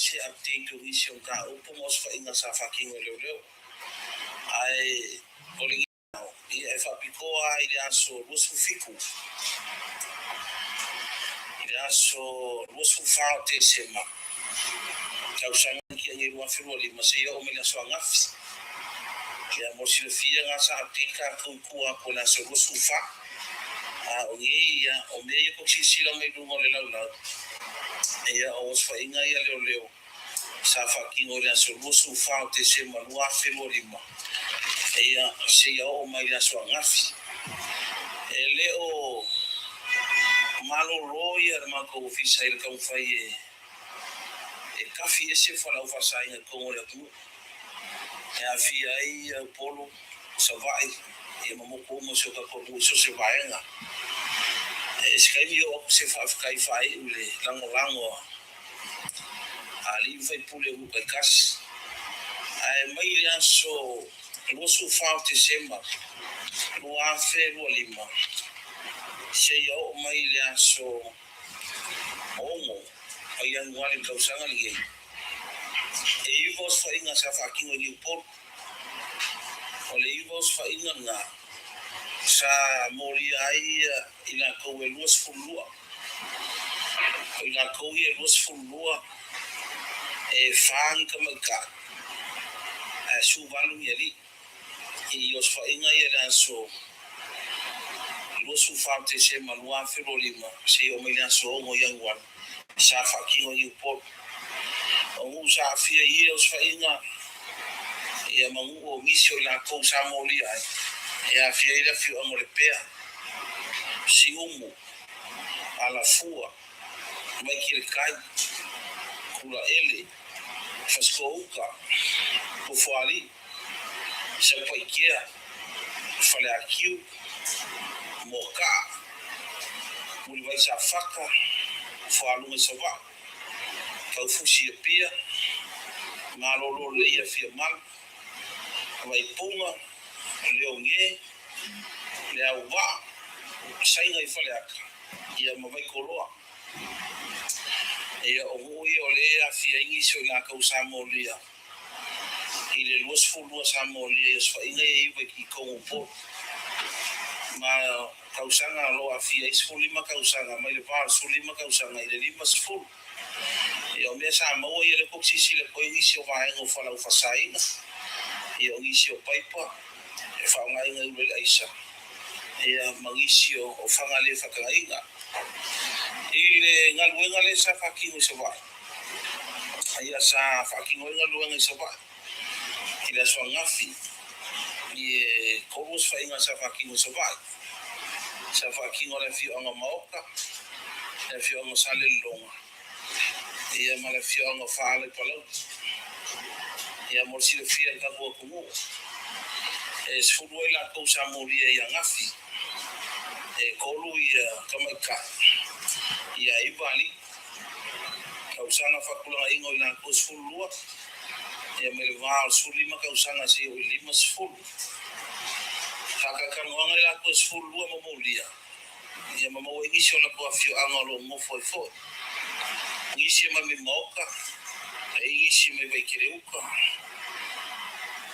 se update o nisi o mataupu ma osofaiga sa faatino e leoleo. Ae o le Ia, e faapitoa lava i le aso 27 i le aso 24 o Tesema tausaga na tea nei 2025 seia oo mai i le aso ananafi. Ia, mo le silafia na sa update tatou i tua atu o le aso 24. A o nei, ia, o mea ia tou te silasila mai i luga o le laulau, ia, o osofaiga ia leoleo sa faatino i le aso 24 o Tesema 2025, ia, seia oo mai i le aso ananafi. E le o malolo ia le matou ofisa i le taumafai e tafi ese fualaau faasaina i totonu o le atunuu, e aafia ai Upolu, Savaii, ia ma motu uma o si o tatou atunuu i so o se vaega. E se taimi oo atu se faafetai faaiu i le lagolago a alii ma faipule o nuu taitasi. Ae mai le aso 24 o Tesema 2025 seia oo mai le aso 6 o Ianuari i le tausaga lenei, e iva osofaiga sa faatino i Niupolu. O le iva osofaiga lena sa molia ai i latou e 22. O i latou ia e 22, e fa ni tamaitai ae 18 ni alii. I osofaiga ia i le aso 24 o Tesema 2025 seia oo mai le aso 6 Ianuari sa faatino i Upolu. O nuu sa aafia i ia osofaiga ia ma nuu o nisi o i latou sa molia ai, e aafia ai le afioaga o Lepea, Siumu, Alafua, Maikilekai, Kulaele, Fasitoouta, Tofoalii, Saupaitea, Faleatiu, Moakaa, Mulivaisafata, Fualuga i Savaii, Taufusi i Apia, Malolo lelei i Afiamalu, Vaipunga, Leoge, Leauvaa, Saina i Faleata, ia ma Vaitoloa. Ia, o nuu ia o lea e aafia ai nisi o i latou sa molia i le 22 sa molia i osofaiga ia e iva i totonu o Upolu. Ma tausaga o lo o aafia ai 15 tausaga mai le va o le 15 tausaga i le 50. Ia, o mea sa maua ia lea tou te silasila atu ai nisi o vaega o fualaau faasaina, ia o nisi o paipa e faaaogaina e ulu ai le aisa, ia ma nisi o faga le faatagaina. I le galuega lea sa faatino i Savaii, ia sa faatino ai galuega i Savaii i le aso ananafi i e tolu osofaiga sa faatino i Savaii. Sa faatino e le afioaga o Maota, le afioaga o Salelologa, ia ma le afioaga o Faala i Palauli. Ia mo le silafia e le tatou atunuu, e 10 ai latou sa molia i Agafi, e tolu ia tamaitai, ia iva alii. Tausaga faatulagaina o i latou e 12, ia mai le va o le 15 tausaga seia oo i le 50. Faatalatalanoaga i latou e 12 ma molia, ia ma maua ai nisi o latou afioaga o lo o nofo ai foi. Nisi e mai mai Maota, e i ai nisi mai Vaikeleuta,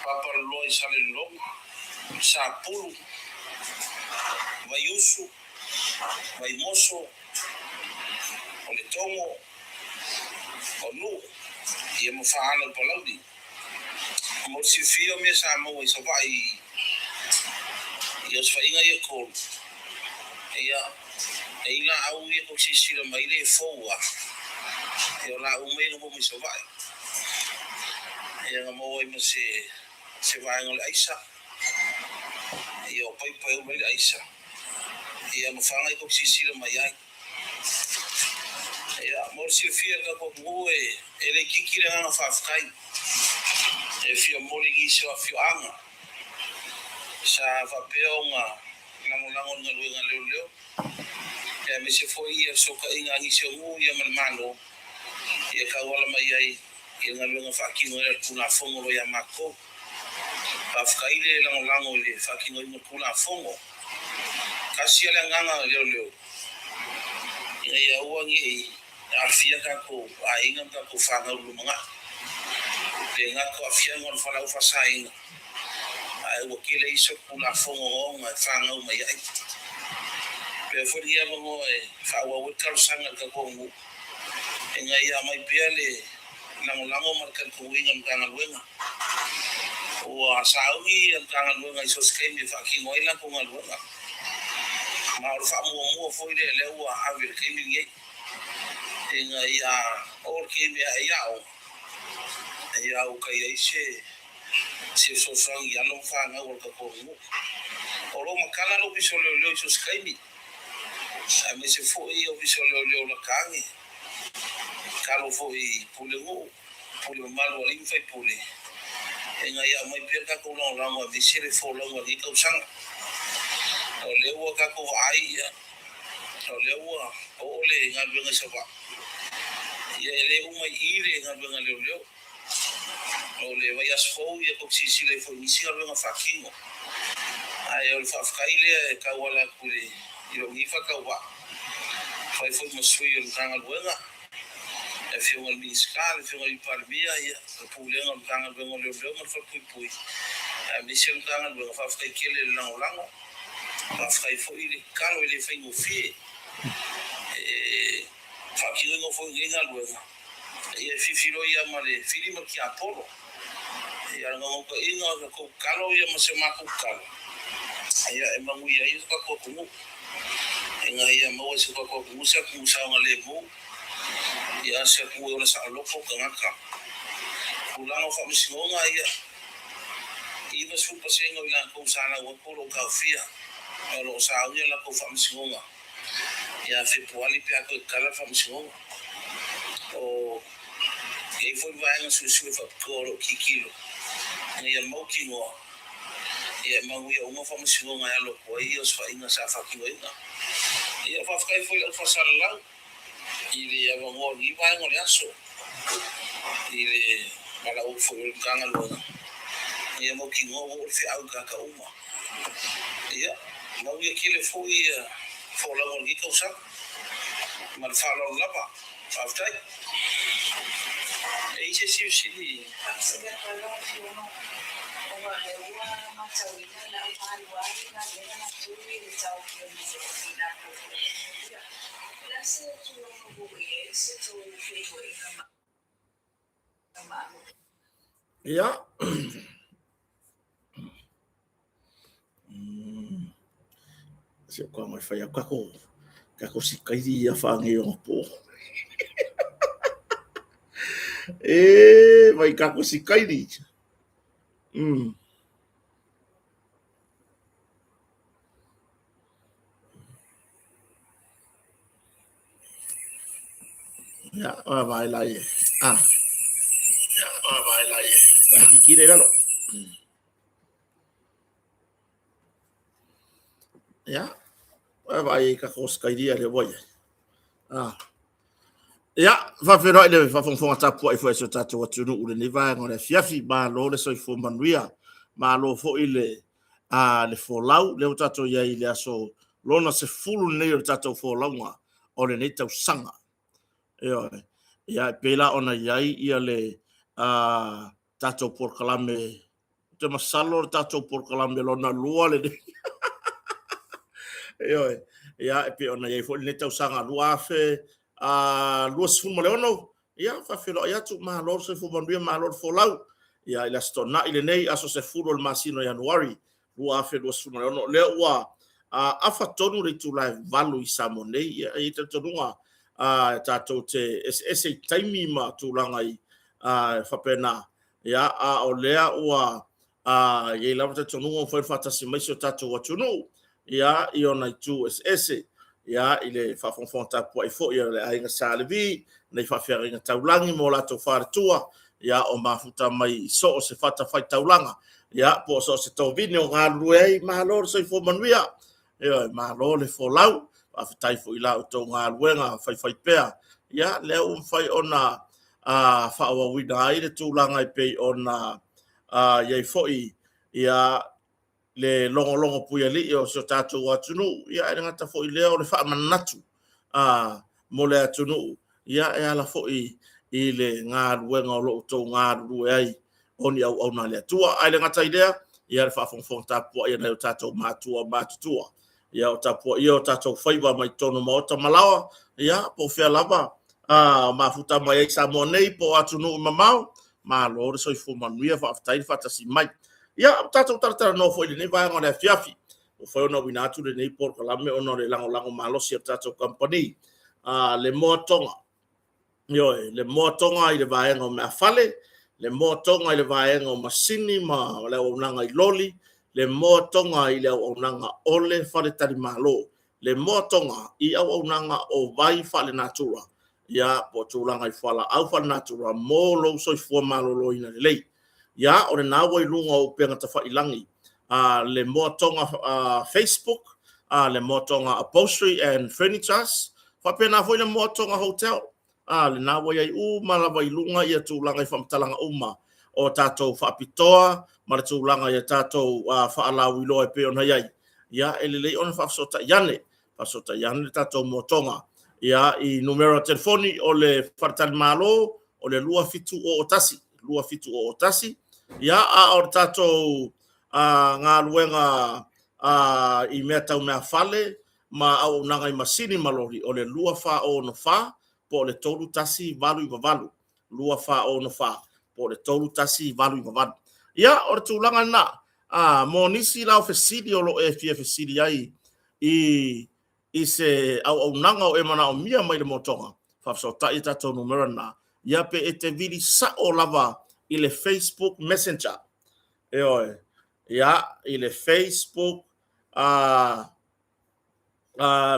Papaloloa i Salelologa, Sapulu, Vaiusu, Vaimoso, o Letogo, o Nuu, ia ma Faala i Palauli. Mo le silafia o mea sa maua i Savaii i osofaiga ia e tolu, ia, e i laau ia tou silasila mai le fou a, ia o laau uma ia na maua mai Savaii. Ia na maua ai ma se se vaega o le aisa, ia o paipa e ulu ai le aisa, ia ma faga ia tou silasila mai ai. Ia, mo le silafia e le tatou atunuu, e le itiiti le agaga faafetai e fia momoli i nisi o afioaga sa faapea ona lagolago i le galuega a leoleo, aemaise foi ia fesootaiga a nisi o nuu ia ma le Malo ia tauala mai ai i le galuega faatino ai a le Tulafono o lo o ia matou. Faafetai le lagolago i le faatinoina o le Tulafono. Tasi lava le agaga leoleo ina ia aua ne i aafia tatou aiga ma tatou fanau i le lumanai. E le gata o aafiaga o le fualaau faasaina, ae ua tele isi o Tulafono ogaoga e fanau mai ai. Avea foi lenei avanoa e faaauau ai le talosaga i le tatou atunuu ina ia aumai pea le lagolago ma le talitonuina o le Matagaluega. Ua sauni le Matagaluega i so o se taimi e faatino ai latou galuega, ma o le faamuamua foi lea lea ua ave i le taimi lenei ina ia oo le taimi e ae ai aoga, ia ua tai ai se fesoasoani i alo ma fanau a le tatou atunuu. O lo o matala le Ofisa o Leoleo i so o se taimi, aemaise foi Ofisa o Leoleo lata ane, tatalo foi i Pulenuu, pule mamalu a alii ma faipule, ina ia aumai pea le tatou lagolago aemaise le folauga o lenei tausaga. O lea ua tatou vaai ia, o lea ua oo le galuega i Savaii, ia e le uma i i le galuega a leoleo. O le vaiaso fou ia tou te silasila ai foi i nisi galuega faatino. Ae o le faafetai lea e tauala atu i lou nei faatauvaa, fai foi ma sui o le Matagaluega, le Afioga i le Minisita, le Afioga i le Palemia, ia, le Pulega o le Matagaluega o Leoleo ma le Falepuipui, aemaise le Matagaluega. Faafetai tele i le lagolago, faafetai foi i le tatalo e le faigofie e faatinoina foi lenei galuega. Ia, e filifiloi lava ma le fili ma le tiapolo. Ia, o le naunautaiga o le tou tatalo ia ma si a matou tatalo, ia e manuia ai si o tatou atunuu, ina ia maua e si o tatou atunuu se atunuu saogalemu, ia se atunuu e ola saoloto tagata. Tulaga o faamasinoga, ia, 90% o i latou sa lau atu o lo o taofia, ma o lo o sauni a latou faamasinoga ia Fepuali pe a toe tatala le faamasinoga. O i ai foi vaega suesue faapitoa o lo o tilotilo ina ia mautinoa ia e manuia uma faamasinoga e alo atu ai ia osofaiga sa faatinoina. Ia faafetai foi i le au faasalalau i le avanoa o lenei vaega o le aso i le valaau foi o le Matagaluega ina ia mautinoa ua oo le feau i tagata uma. Ia manuia tele foi ia folauga o lenei tausaga. Ma le faaaloalo lava. Faafetai. E i ai se isi fesili? Faafesili atu ai lau Afioga, ona o lea ua matauina le au malu ai galuega latou i le taofia mai o i latou foi e molia. O le a se tulaga ua i ai se tou feiloaiga ma alo? Ia. Si o ka mai whai au kako, kako si kairi ia whangai o ngā pō. E, mai kako si kairi. Ia, ua vai lai e. Ah. Ia, ua vai lai e. Vai kikire lalo. Ia, ua vai ka ko skairia le wai. Ah. Ia, faafeiloai le faafogafoga tapuai foi a si o tatou atunuu i lenei vaega o le afiafi. Malo le soifua manuia. Malo foi le a le folau. Lea ua tatou i ai i le aso lona 10 lenei o le tatou folauga o lenei tausaga. Ioe. Ia, e pei la ona i ai ia le a, tatou polokalame, ou te masalo le tatou polokalame lona lua lenei. Ioe. Ia, e pei ona i ai foi lenei tausaga 2026, ia, faafeiloai atu, malo le soifua manuia, malo le folau. Ia, i le Aso Toonai lenei, aso 10 o le masina o Ianuari 2026, lea ua afa tonu le itula e 8 i Samoa nei. Ia, e i ai talitonuga tatou te eseese i taimi ma tulaga i faapena. Ia, a o lea ua A i ai lava talitonuga ua mafai ona faatasi mai si o tatou atunuu, ia, i ona itu eseese, ia, i le faafogafoga tapuai foi a le Aiga Sa Levi, nei faafeagaiga taulagi ma o latou faletua, ia, o mafuta mai i so o se fatafaitaulaga, ia, po o so o se tovine o galulue ai, malo le soifua manuia, ioe, malo le folau, faafetai foi i la outou galuega faifaipea, ia, lea ua mafai ona faaauauina ai le tulaga e pei ona i ai foi ia le logologo puialii o si o tatou atunuu, ia ae le gata foi i lea o le faamanatu mo le atunuu. ia e ala foi i le galuega o lo o outou galulue ai o ni auauna a le Atua. Ae le gata i lea, ia le faafogafoga tapuai a nai o tatou matua matutua, ia o tapuaia o tatou faiva mai totonu o maota ma laoa, ia po o fea lava a mafuta mai ai Samoa nei po o atunuu mamao, malo le soifua manuia, faafetai le faatasi mai. Ia, tatou talatalanoa foi i lenei vaega o le afiafi. Ua mafai ona auina atu lenei polokalame ona o le lagolago malosi a le tatou kamupani, le Moa Toga. Ioe, le Moa Toga i le vaega o meafale, le Moa Toga i le vaega o masini ma le auaunaga i loli, le Moa Toga i le auaunaga o le faletalimalo, le Moa Toga i auaunaga o vai faalenatura, ia, po o tulaga i fualaau faalenatura mo lou soifua maloloina lelei. Ia, o lena ua i luga o upega tafailagi a le Moa Toga Facebook, a le Moa Toga Upholstery and Furnitures, faapena foi le Moa Toga Hotel. A lena ua i ai uma lava i luga ia tulaga i faamatalaga uma o tatou faapitoa ma le tulaga i a tatou faalauiloa e pei ona i ai. Ia, e lelei ona faafesootai ane, faafesootai ane le tatou Moa Toga ia i numera telefoni o le faletalimalo o le 2701, 2701. Ia, a o le tatou galuega i mea tau meafale ma auaunaga i masini ma loli o le 2464 po o le 3198, 2464 po o le 3198. Ia, o le tulaga lena. Mo nisi la o fesili o lo o e fia fesili ai i se auaunaga o e manaomia mai le Moa Toga, faafesootai i tatou numera lena, ia pe e te vili sao lava i le Facebook Messenger. Ioe, ia, i le Facebook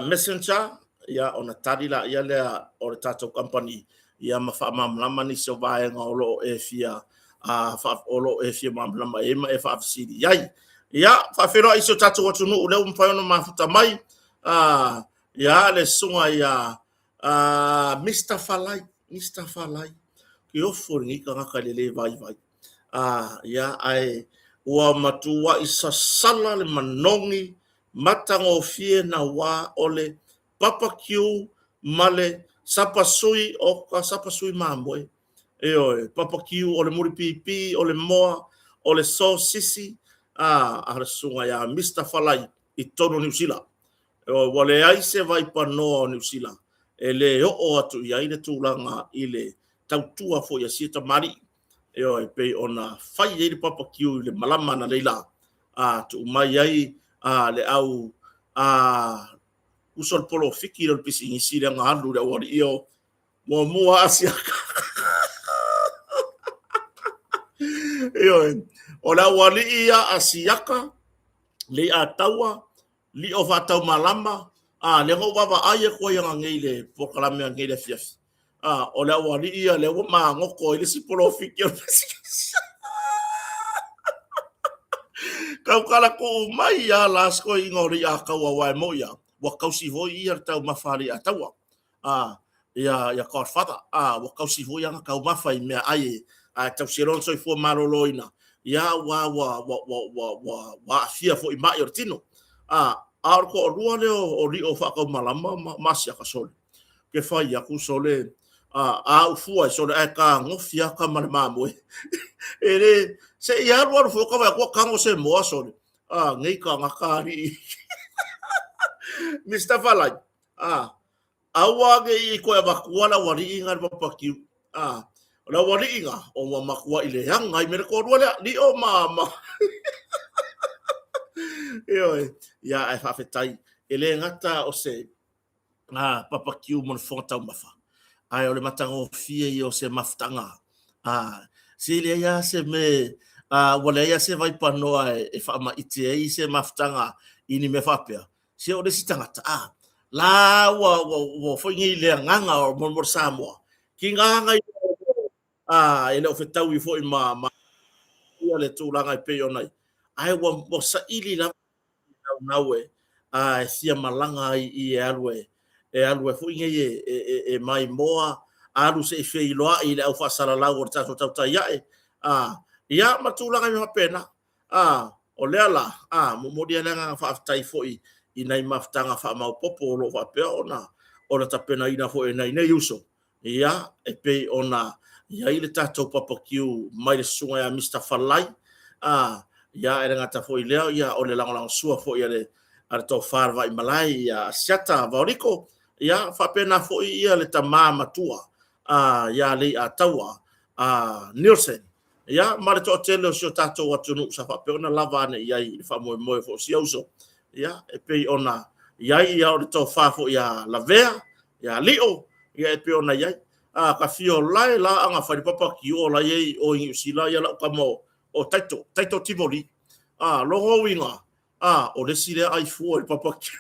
Messenger, ia, ona tali laia lea o le tatou kamupani, ia ma faamalamalama nisi o vaega o lo o e fia o lo o e fia malamalama i ai ma e faafesili i ai. Ia, faafeiloai i si o tatou atunuu lea ua mafai ona mafuta mai, ia, le susuga ia Mr. Falai, Mr. Falai. Ke ofo lenei tagata i le le vaivai. Ia, ae ua matuai sasala le manogi matagofie naua o le barbecue ma le sapasui o ka sapasui mamoe. Ioe, barbecue o le mulipipi, o le moa, o le sosisi, a le susuga ia Mr. Falai i totonu o Niu Sila. Ua leai se vaipanoa o Niu Sila e le oo atu i ai le tulaga i le tautua foi a sia tamalii. Ioe, pei ona fai ai le barbecue i le malama analeila, tuu mai ai le au uso le polofiki lea o le pisinisi lea na alu i le aualii o muamua Asiata. Ioe, o le aualii ia Asiata, Leiataua, Lio Faataumalama, a, lea na ou vaavaai atu ai ananei i le polokalame ananei i le afiafi. A, o le aualii ia lea ua magoto ai le isi polofiki o le pisinisi. Tautala tuu mai ia la si toeaina o Leiataua aua e moni lava, ua tausi foi ia le taumafa a Leiataua. A, ia, ia Godfather, a, ua tausi foi ana taumafa i meaai e, a e tausi ai lona soifua maloloina, ia aua ua, ua, ua, ua, ua, ua aafia foi i mai o le tino. A, a o le toalua lea o Lio Faataumalama ma, ma Asiata sole, ke fai atu sole, a, a ufua sole ae tagofi ata ma le mamoe. E le, se i alu alu foi ka vaai atu ua tago se moa sole. A, nei tagata alii. Mr. Falai, A, aua ne i toe avatua le aualii na i le papakiu. A, o le aualii na, o ua matuai leaga ai me le toalua lea, Lio ma, ma. Ioe, ia ae faafetai. E le gata o se papakiu mo le fofoga taumafa, ae o le matagofie ia o se mafutaga. A, se leai lava se mea, a, ua leai lava se vaipanoa e faamaite ai se mafutaga i ni mea faapea. Se o le isi tagata, a, la ua, ua, ua foi nei le agaga o mo, mo le Samoa, ki ngā hanga i a, e le o fetaui foi ma, ma ia le tulaga e pei ona i. Ae ua, ua saili lava naunau e, a, e fia malaga ai i e alu e, e alu e foi nei e, e, e, e maimoa, alu se i feiloai i le au faasalalau o le tatou tautai ae, a, ia ma tulaga i mea faapena. A, o lea la, a, momoli ai le agaga faafetai foi i nai mafutaga faamaopoopo o lo o faapea ona ona tapenaina foi e nai nei uso. Ia, e pei ona i ai le tatou papakiu mai le susuga ia Mister Falai, a, ia, e le gata foi i lea, ia, o le lagolagosua foi a le, a le tofa a le Vaimalae ia Asiata Vaoliko, ia, faapena foi ia le tama matua, a, ia Leiataua a Nielsen, ia, ma le toatele o si o tatou atunuu sa faapea ona lava ane i ai i le faamoemoe foi o si uso, ia, e pei ona i ai ia o le tofa foi ia Lavea, ia Lio, ia e pei ona i ai. A ka fio lae la anga fai le papa ki o la i o i Niu Sila ia lau kama o Taito, Taito Tivoli. A logo uiga, a o le isi lea ai fua i le papa kiu.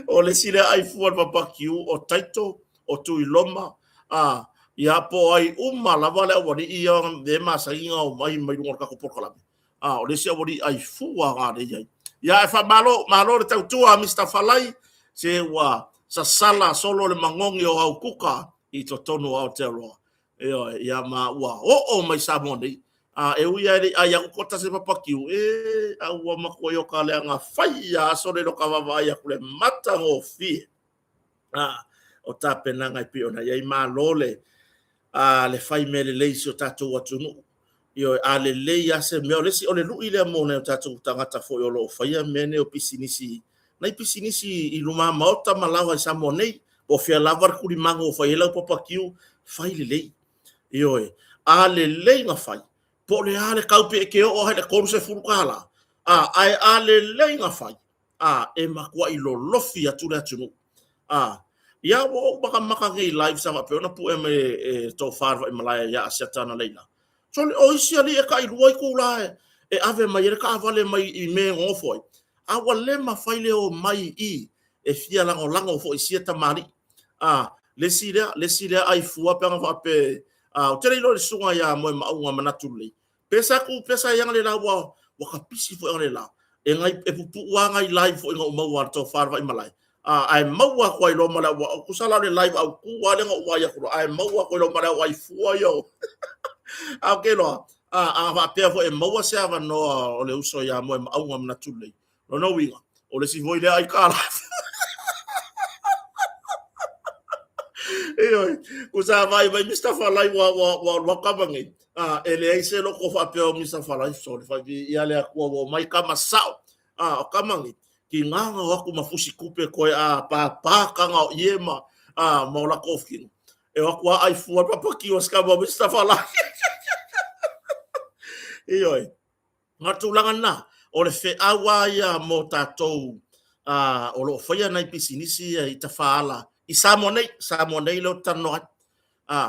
O le isi lea ai fua i le papa kiu o Taito, o Tuiloma, a ia po ai uma lava le aualii ia le masani na omai mai luga o le tatou polokalame. A o le isi aualii ai fua na le i ai. Ia e faamalo, malo le tautua Mr. Falai, se ua sasala solo le magogi o au kuka i totonu o Aotearoa. Ioe, ia ma ua oo mai Samoa nei. A e ui lava e le i ai aku kota se papakiu, e a ua matua i o ka leaga fai ia aso le lo ka vaavaai aku le matagofie. A o tapenaga e pei ona i ai malo le a le fai mea lelei i si o tatou atunuu. Ioe, a lelei lava se mea, o le isi, o le lui lea mo nai o tatou tagata foi o lo o faia mea nei o pisinisi, nai pisinisi i luma maota ma laoa i Samoa nei, po o fea lava le tulimagu o fai ai lau papakiu, fai lelei. Ioe, a lelei na fai, po o le a le tau pe e te oo lava i le $30, a, ae a lelei na fai, a, e matuai lolofi atu le atunuu. A, ia ua ou makamaka nei i live sa faapea ona pue mai e tofa le Vaimalae ia Asiata analeila. Sole, o isi alii e tailua itula e ave mai ai le taavale mai i mea e nonofo ai, a ua le mafai le omai i i e fia lagolago foi i sia tamalii. A, le isi lea, le isi lea ai fua pe ana faapea, a, ou te le iloa i le susuga ia Moemauga Manatu Lelei, Pe sa tu, pe sa i analeila ua, ua kapisi foi analeila. E ngai, e pupu'u lava nai live foi na ou maua a le tofa le Vaimalae. A, ae maua atu ai loa ma le au, tusa la o le live autu lava lea na ou vaai atu loa, ae maua atu ai loa ma le au ai fua ia o. A ou te iloa, a, a faapea foi e maua se avanoa o le uso ia Moemauga Manatu Lelei, lona uiga, o le isi foi lea aitalafu. Ioe, tusa a vaai mai Mr. Falai ua, ua, ua alu atu kama nei. A, e leai se loko faapea o Mr. Falai, sole fai ia le Atua ua omai kama sao. A, o kama nei, tiga na o atu ma fusi tupe koe a pāpā taga o ie ma, a, ma o latou kino. E o atu a ai fua papaki o se kama o Mr. Falai. Ioe. Ngā tulaga na, o le feau a ia mō tātou ā, o lo o faia nai pisinisi ia i Tafaala, i Samoa nei, Samoa nei lea ou te talanoa ai. Ā,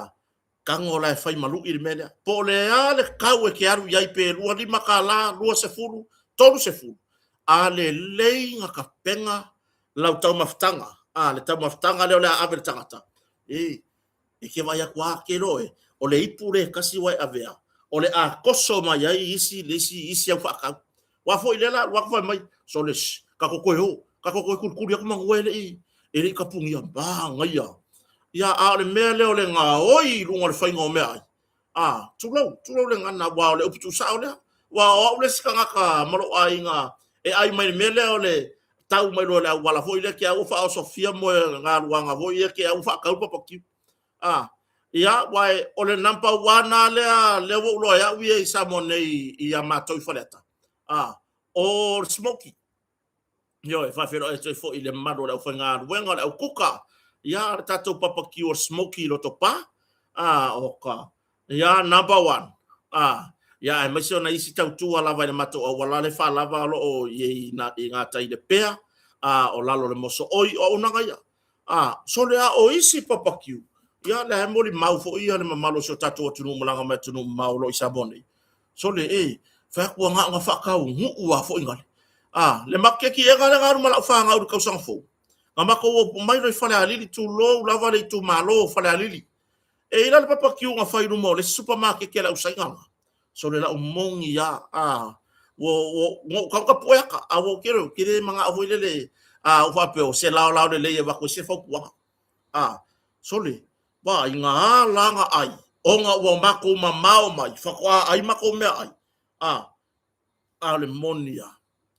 tago la e fai malu'i le mea lea. Po o le a le tau e te alu i ai pe $25, 20, 30, a lelei na tapena lau taumafataga, ā, le taumafataga lea o le a ave i le tagata, e, E te vaai atu a ke loe, o le ipu le tasi ua e avea, o le a toso mai ai isi le isi isi au faatau. Ua foi lea la alu atu fai mai, sole shh, tatou toe o, tatou toe tulikuli atu manu e le i e le i kapugia, manaia. Ia a o le mea lea o le gaoi i luga o le faiga o meaai, a, tulou, tulou le gagana, aua o le upu tuusao lea. Aua o au le isi tagata ma lou aiga e ai mai le mea lea o le tau mai loa i le auala foi lea ke au ua faaosofia moe galuaga foi ia ke au ua faatau le papakiu. A, ia, aua e, o le number one lava lea, lea ua ou iloa e au ia i Samoa nei ia matou i Faleata, a, o le smoky. Ioe, faafeiloai atu ai foi i le mamalu o le aufaigaluega o le aukuka, ia, le tatou papakiu o le smoky i Lotopa, a, o ka, ia, number one, a, ia, aemaise o nai isi tautua lava i le matou auala le faalava o lo o i i gatai i Lepea, a, o lalo o le mosooi, o auaunaga ia. A, sole a o isi papakiu, ia, lea e molimau foi ia le mamalu o si o tatou atunuu malaga mai atunuu mamao o lo o i Samoa nei. Sole, e, fai atu ua na ona faataunuu lava foi gale. A, le maketiega lea na alu ma lau fanau i le tausaga fou, na matou o mai loa i Falealili, tulou lava le itumalo o Falealili. E i la le papakiu na fai i luma o le isi supamakeke a le au Saina la. Sole lau moni a, a, ua, ua, ua ou tagata pue aka, a ua ou kele, ou te le manao foi lele, a, ou faapea, o se laolao lelei e avatu ai se fautuaga. A, sole, vaai na ala na ai, ona ua matou mamao mai, faatoa ai matou meaai, a, a o le moni a,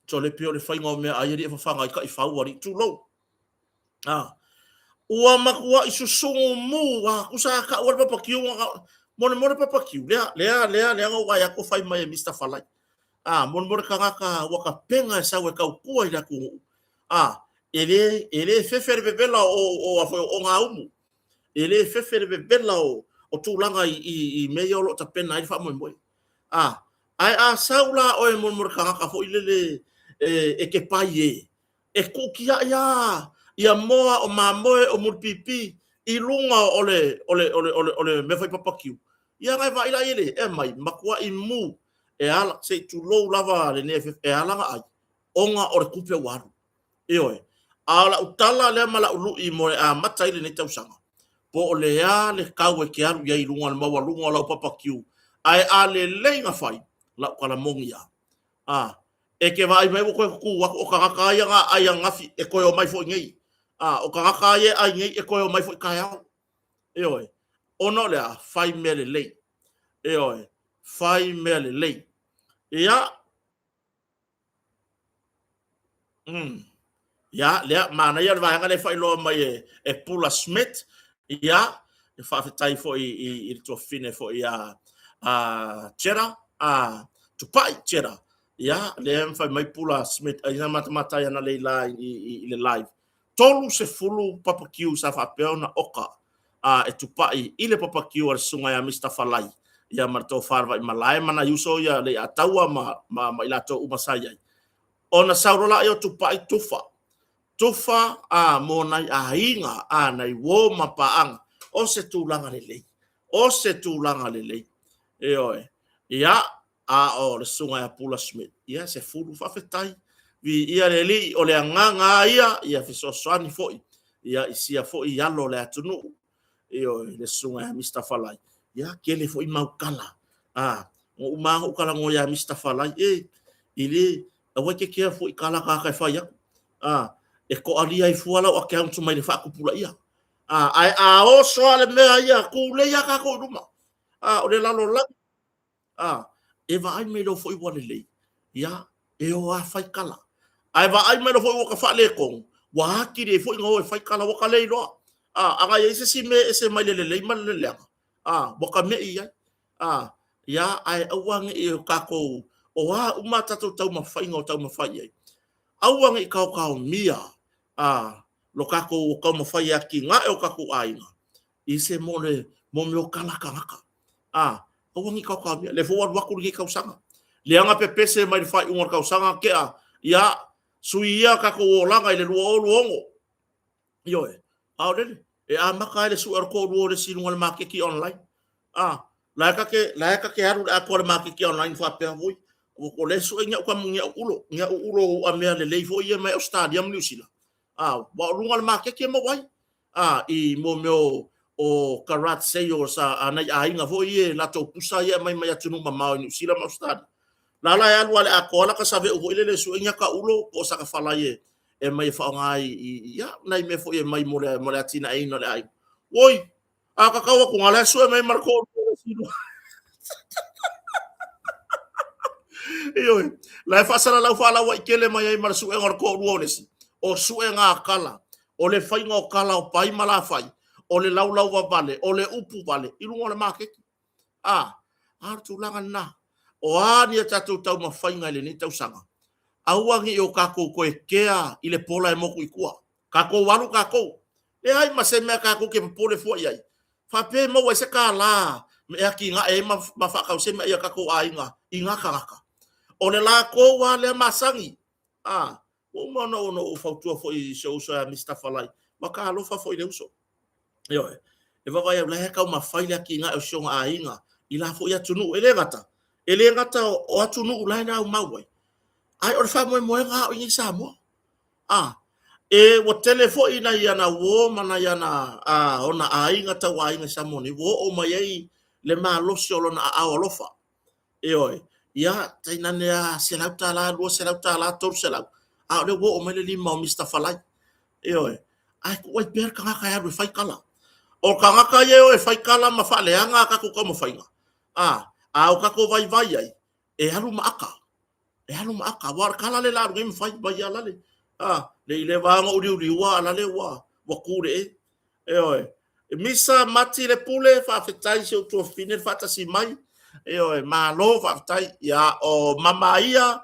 sole pei o le faiga o meaai alii e fafaga ai taifau alii, tulou. A, Ua matuaʻi susugu mu a tusa a kaʻu a le papakiu molemole papakiu lea lea lea lea na ou vaai atu o fai mai e Mister Falai. A molemole tagata ua tapena e sau e tautua i le atunuu. A e le e le fefe le vevela o o a foi o gaumu. E le fefe le vevela o o tulaga i i i mea ia o lo o tapena ai le faamoemoe. A ae a sau la oe molemole tagata foi lele e e te pai e e tuutiai lava ia moa o mamoe o mulipipi i luga o le o le o le o le o le mea fai papakiu, ia na e vaai la i ai e aumai, matuai mu e ala, se i tulou lava lenei afiafi, e ala ona ai ona o le tupe ua alu. Ioe. A o lau tala lea ma lau lui mo le amata ai lenei tausaga, po o le a le tau e te alu i ai i luga o le maualuga o lau papakiu, ae a lelei ona fai, lau tala moni lava. A, e te vaai mai ua toe tutu atu, o tagata lava ia na aai ananafi e toe omai foi nei. A, o tagata lava ia e ai nei e toe omai foi taeao. Ioe. Ona o le a? Fai mea lelei. Ioe. Fai mea lelei. Ia. Ia, lea, manaia le vaega lea e faailoa mai e, e Pula Smith. Ia, e faafetai foi i, i le tuafafine foi a, a Cheddar, a Tupai Cheddar. Ia, lea e fai mai Pula Smith, ai na matamata ai ana leila i, i, i le live. 30 papakiu sa faapea ona oka a e tupai i le papakiu a le susuga ia Mister Falai, ia ma le tofa le Vaimalae ma nai uso ia Leiataua ma, ma, ma i latou uma sa i ai. Ona sau loa lea o Tupai tufa, tufa a mo nai aiga a nai uo ma paaga, o se tulaga lelei, o se tulaga lelei. Ioe. Ia, a o le susuga ia Pula Smith, ia 10 faafetai. Viia le Alii, o le agaga lava ia, ia fesoasoani foi ia i sia foi alo o le atunuu. Ioe, le susuga ia Mister Falai, ia tele foi mau tala. A, na uma lava ona ou talanoa ia Mister Falai, e, e le, aua e te kea foi tala tagata e fai atu. A, e toalia ai fua lau account mai le faatupulaia. A, ae a oso lava le mea ia, tulei lava tatou i luma. A, o le lalolagi. A, e vaai mai loa foi ua lelei, ia, e o a fai kala. Ae vaai mai loa foi ua ka faaletonu, ua atili ai foi ona o e fai kala, ua ka le iloa. A, a na i ai se isi mea e ese mai le lelei ma le leaga, a, ua ka me'i ai. A, ia, ae aua ne i o tatou, o a uma a tatou taumafaiga o taumafai i ai, aua ne i taotaomia, a, lo tatou taumafai e atinae o tatou aiga, i se mo le mo mea o kala tagata. A, aua ne i taotaomia. Lea foi ua alu atu lenei tausaga. Leaga pepese mai le faaiuga o le tausaga tea, ia, sui ia tatou olaga i le 2026. Ioe, a o lele, e amata ai le sue o le toalua o le isi i luga o le maketi online. A, la e ta te, la e ta te alu i le atoa o le maketi online faapea, oi, o lea e sue ni au kamu, ni au ulo, ni au ulo ua mea lelei foi ia mai Ausetalia ma Niu Sila. A, ua o luga o le maketi e maua ai. A, i mo mea o, o garage sales a, a nai aiga foi ia latou pusa ia aumai mai atunuu mamao i Niu Sila ma Ausetalia. La la e alu lava i le atoa lata save'u foi lele e sue ni ata ulo po o saka falai e, e aumai e faaaoga ai i, ia, nai mea foi e aumai mo le, mo le atinaeina o le aiga. Oi, a kakau atu nga la e sue mai ma le toalua o le isi lua. Ioe, la e faasalalau faalauaitele mai ai ma le suega o le toalua o le isi, o suega a kala, o le faiga o kala o pai ma lafai, o le laulau vavale, o le upu vale i luga o le maketi. A, a o le tulaga lena. O a ni a tatou taumafaiga i lenei tausaga, aua ne i o tatou toe kea i le pola e motu i tua. Tatou alu tatou. Leai ma se mea tatou te popole fua i ai. Faapea e maua ai se kālā e atinae ai ma, ma faatausemi ai a tatou aiga i nā tagata. O le latou lava lea masani. A, ua uma ona ona ou fautua foi i si ou uso ia Mister Falai, ua ka alofa foi i le uso. Ioe, e vaavaai au la e taumafai le atinae o si ona aiga i la foi atunuu. E le gata, e le gata o atunuu la e naumau ai, ae o le faamoemoega a o i nei Samoa. A, e ua tele foi nai ana uo ma nai ana a, ona aiga tau aiga i Samoa nei, ua oo mai ai le malosi o lona aao alofa. Ioe, ia, tainane a $100, $200, $300, a o lea ua oo mai le lima o Mister Falai. Ioe, ae tuu ai pea le tagata e alu e fai tala. O tagata ia e o e fai tala ma faaleaga a tatou taumafaiga, a, a o tatou vaivai ai, e alu ma aka. E alu ma aka. Aua o le kala le la alu nei ma fai mai ia lale. A, le i le va ona ou liuliua a lale ua, ua tu le e. Ioe. Misa Mati le Pule, faafetai si ou tuafafine le faatasi mai. Ioe, malo faafetai. Ia, o Mamaia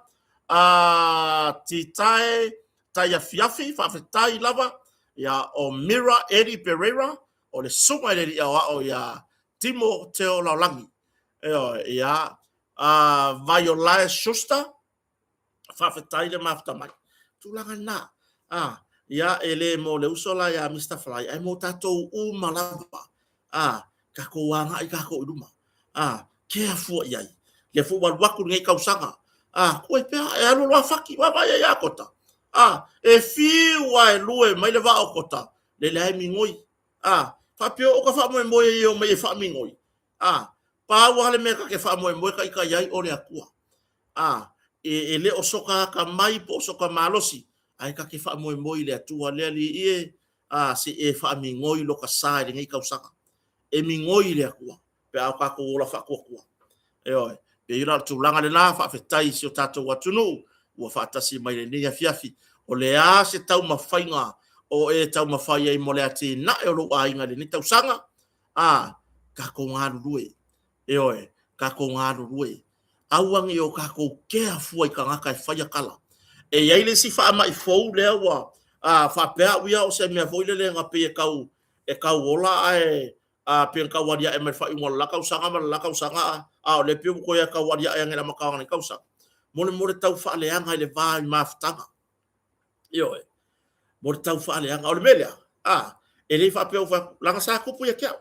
a Titae Taiafiafi, faafetai lava. Ia, o Mira Eddie Pereira, o le susuga i le alii aoao ia Timo Teo Laolagi. Ioe, ia, a Vaiolae Schuster, faafetai le mafuta mai. Tulaga lena. A, ia, e le mo le uso la ia Mr. Fly, ae mo tatou uma lava. A, tatou agai tatou i luma. A, kea fua i ai. Lea foi ua alu atu lenei tausaga. A, tuai pea, e alu loa fati, vaavaai ai ia Kota. A, e fiu a e lue mai le vaa o Kota, lele lava e migoi. A, faapea o ka faamoemoe e o mai e faamigoi. A, pau lava le mea ta te faamoemoe ta ita i ai o le Atua. A, e le o soka atamai po o soka malosi, ae ta te faamoemoe i le Atua. Le Alii e, a, se i e faamigoi lo ta sa i lenei tausaga. E migoi i le Atua pe a o tatou ola faatuatua. Ioe, pei la o le tulaga lena, faafetai i si o tatou atunuu ua faatasi mai i lenei afiafi. O le a se taumafaiga o e taumafai ai mo le atinae o lou aiga i lenei tausaga? A, tatou galulue. Ioe, tatou galulue. Aua ne i o tatou kea fua i tagata e faia tala. E i ai le isi faamai fou lea ua a, faapea au ia o se mea foi lele na pei e tau e tau ola ae a, pei na tau aliae mai le faaiuga o le la tausaga ma le la tausaga a, a o lea pei ua toe tau aliae ane i le amataga o lenei tausaga. Mo le mo le tau faaleaga i le va i mafutaga. Ioe. Mo le tau faaleaga. O le mea lea, a, e le faapea ua fai atu, leaga sa tupu ia te au.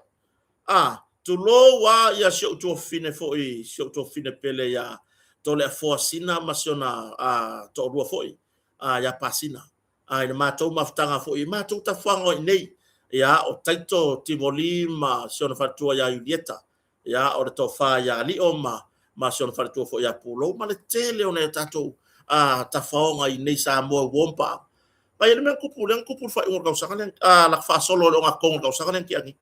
A, tulou a ia si ou tuafafine foi, si ou tuafafine pele ia Toleafoa Sina ma si ona a, toalua foi, a, ia Pasina. A, i le matou mafutaga foi, i matou tafaga i nei, ia, o Taito Tivoli ma si ona faletua ia Iulieta. Ia, o le tofa ia Alio ma, ma si ona faletua foi ia Pulou, ma le tele o nai o tatou a, tafaoga i nei Samoa ua ompaau. Mai le mea na tupu, lea na tupu i le faaiuga o le tausaga lea, a, laka faasolo o le ogatotonu o le tausaga lea na tea nei.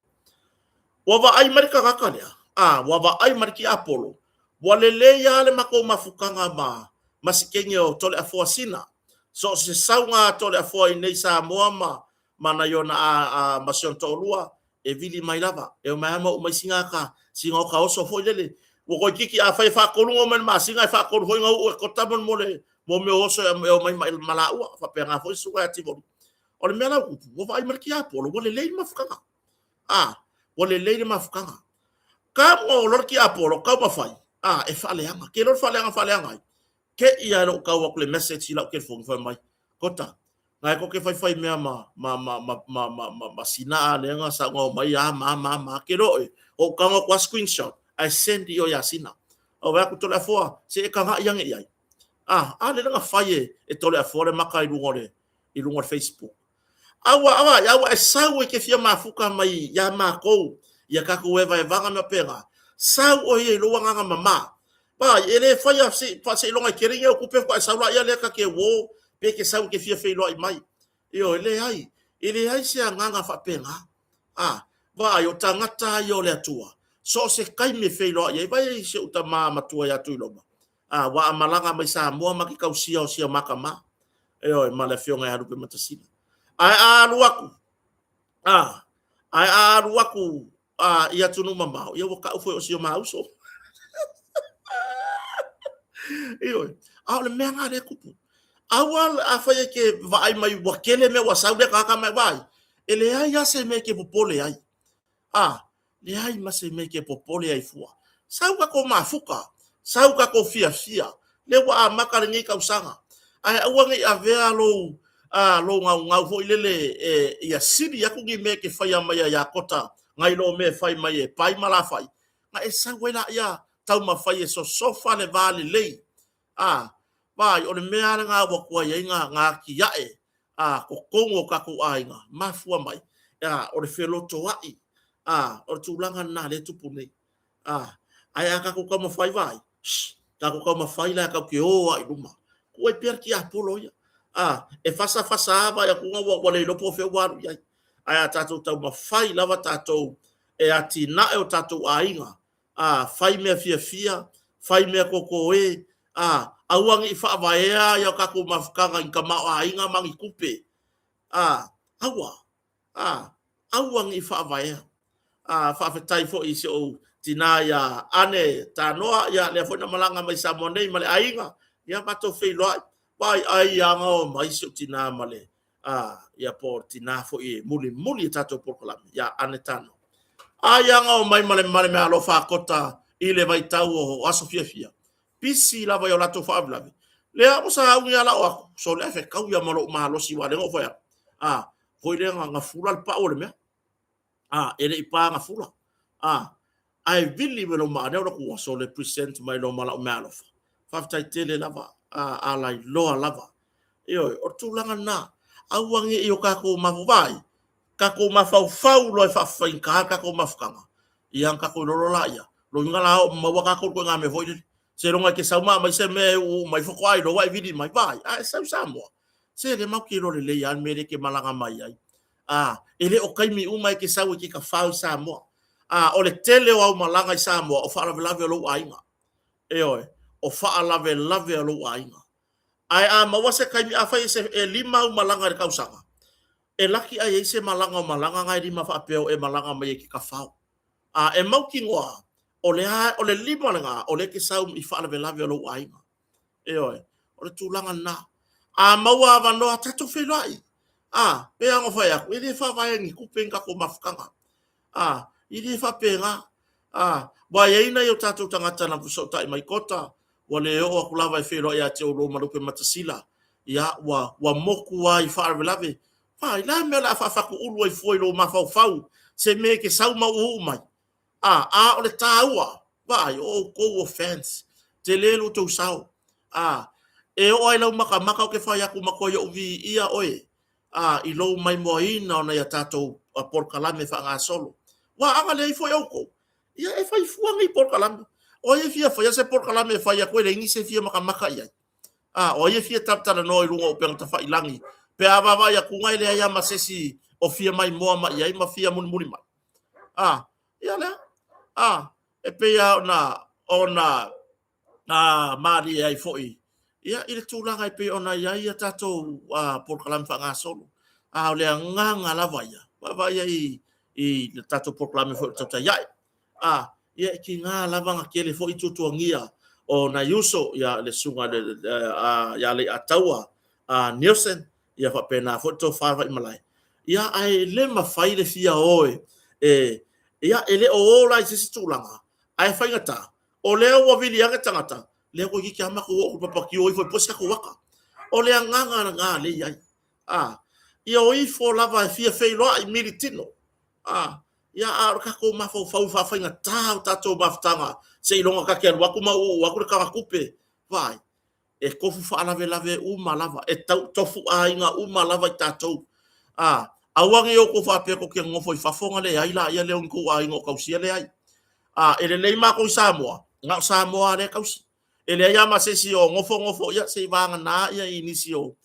Ua vaai mai le tagata lea, a, ua vaai mai le tiapolo, ua lelei lava le matou mafutaga ma, ma si teine o Toleafoa Sina. So o se sauga a Toleafoa i nei Samoa ma, ma nai ona a, a, ma si ona toalua, e vili mai lava. E omai lava ma oo mai sina ata, sina oka oso foi lele. Ua toeitiiti afai e faatolu ona omai i le masina, e faatolu foi ona uu e Kota mo le mo mea o oso e omai ma laua. Faapena foi susuga ia Tivoli. O le mea la ua tupu, ua vaai mai le tiapolo, ua lelei le mafutaga. A, ua lelei le mafutaga. Tago loa le tiapolo, taumafai, a, e faaleaga. Ke loa le faaleaga faaleaga ai. Te i lava i lou tau atu le message i lau telefoni fai mai, Kota, na e koke faifai mea ma, ma, ma, ma, ma, ma, ma, ma sina a lea na sa ngau mai a ma, ma, ma, ke lo e, o kanga kwa screenshot, I send i o ia sina. O wea ku tole afoa, se e kanga i ange i ai. A, a le nga fai e, e tole afoa le maka i lunga o le, i lunga o le Facebook. Aua, aua, aua e sau e ke fia mafuka mai ia makou, ia kakou evaevaga mea pena. Sau oe ia i lou agaga mama. Ba, e le faia se, faaseiloga e tele ni au tupe faatoa e sau laia lea ta te uo, pe ke sau e te fia feiloai mai. Ioe, leai, e leai se agaga faapena. A, vaai, o tagata ia o le Atua, so o se taimi e feiloai ai, vaai si ou tama matua ia Tuiloma, a, ua a malaga mai Samoa ma ke tausia o sia ma tama, ioe, ma le afioga ia Lupe Matasila. Ae a alu aku, a, ae a alu aku a, i atunuu mamao, ia ua tau foi o si o ma uso. Ioe, a o le mea lena lea e tupu. Aua afai e ke vaai mai ua tele mea ua sau lea tagata ma e vaai, e leai lava se mea e ke popole ai. A, leai ma se mea e ke popole ai fua. Sau tatou mafuta, sau tatou fiafia, lea ua amata lenei tausaga. Ae aua ne i avea lou, a, lou gaugau foi lele e, ia sili atu ni mea e te faia mai ia Kota nai lo mea e fai mai e Pai ma Lafai, na e sau ai laia taumafai e sosofa le va lelei. A, vaai, o le mea lava lena ua tuai ai ngā, ngā atiae a totonu o tatou aiga, mafua mai, a, o le felotoa'i, a, o le tulaga lena lea e tupu nei. A, ae a tatou taumafai vaai, shh, tatou taumafai la tatou te o lava i luma. Tuu ai pea le tiapolo ia. A, e fasafasa lava vaai atu ua, ua le iloa po o fea ua alu i ai. Ae a tatou taumafai lava tatou e atinae o tatou aiga, a, fai mea fiafia, fai mea kokoē, a, aua ne i faavaea ia tatou mafutaga i ni tamaoaiga ma ni tupe. A, aua. A, Aua ne i faavaea. A faafetai foi i si ou tinā iā Ane Tanoa, ia lea foi na malaga mai Samoa nei ma le aiga, ia matou feiloai. Vaai ai aga o mai si ou tinā ma le a ia po o le tinā foi e mulimuli i tatou polokalame iā Ane Tanoa. Ai aga o mai ma le ma le meaalofa a Kota i le vaitau o aso fiafia. Pisi lava i o latou faalavelave. Lea ua sauni lava la'o atu, sole ae fetau ia ma lou malosi aua o lea na ou fai atu, a, foi lea na fula le pau o le mea. A, e le i pa na fula. A, ae vili mai loma ane o lou atu, sole present mai loma la'u meaalofa. Faafetai tele lava, a, a lailoa lava. Ioe, o le tulaga lena. Aua ne i o tatou mafuvaai, tatou mafaufau loa e faafaigata le tatou mafutaga, ia ona tatou iloa loa laia, lona uiga la oo maua tatou i le ituaiga mea foi lele, seiloga e te sau ma aumai se mea e uu mai faatoa iloa ua e vili mai. Vaai, a e sau i Samoa, se lea matou te iloa lelei lava le mea lea e te malaga mai ai. A, e le o taimi uma e te sau e te tafao i Samoa. A, o le tele o au malaga i Samoa, o faalavelave o lou aiga. Ioe, o faalavelave o lou aiga. Ae a maua se taimi, afai e 5 au malaga i le tausaga, e laki a i ai se malaga o malaga na e 5 faapea o e malaga mai e te tafao. A e mautinoa, o le a, o le 5 lena, o lea e te sau i faalavelave o lou aiga. Ioe, o le tulaga lena. A maua avanoa, tatou feiloai. A, pei lava ona fai atu, e le faavaea i ni tupe ni tatou mafutaga. A, e le faapena. A, ua i ai nai o tatou tagata na fesootai mai Kota, ua le oo atu lava e feiloai ia te oulua ma Lupematasila, ia, ua, ua motu lava i faalavelave. Vaai, o le a le mea o le a faafatuulu ai fua i lou mafaufau, se mea e te sau ma uu mai? A, a o le taua, vaai, o outou o fans, tele lo outou sao. A, e oo lava i lau matamata ou te fai atu, matuai ou viia oe, a, i lou maimoaina o nai a tatou polokalame faagasolo. Aua a na leai foi outou, ia e fai fua nei polokalame. O ai e fia faia se polokalame e fai atu e leai nisi e fia matamata i ai? A, o ai e fia talatalanoa i luga o upega tafailagi pe a vaavaai atu e leai lava ma se isi o fia maimoa mai i ai ma fia mulimuli mai? A, ia lea. A, e pei lava ona, ona a, malie ai foi ia, i le tulaga e pei ona i ai a tatou polokalame faagasolo. A o le agaga lava ia, vaavaai ai i le tatou polokalame foi o le Tautai Ae. A, ia e tiga lava ona tele foi tuatuagia o nai uso, ia le susuga ia Leiataua Nielsen, ia faapena foi le tofa Vaimalae. Ia, ae le mafai le fia o e, ia, e le o o la i se isi tulaga, ae faigata, o lea ua vili ane tagata, lea toeitiiti lava matou oo i le papa tio ifo e pue se tatou ata. O le agaga lena lea e i ai. A, ia o ifo lava e fia feiloai militino. A, ia a o le tatou mafaufau i faafaigata o tatou mafutaga seiloga ta te alu atu ma uu atu le tagatupe. Vaai, e tofu faalavelave uma lava, e tau tofu aiga uma lava i tatou. A, aua ne i outou faapea tou te nonofo i fafo ona leai laia lea o ni tou aiga o tausia, leai. A, e lelei matou i Samoa, na o Samoa lava lea e tausi. E leai lava ma se isi o nofo nofo, ia se i vagana ia i nisi o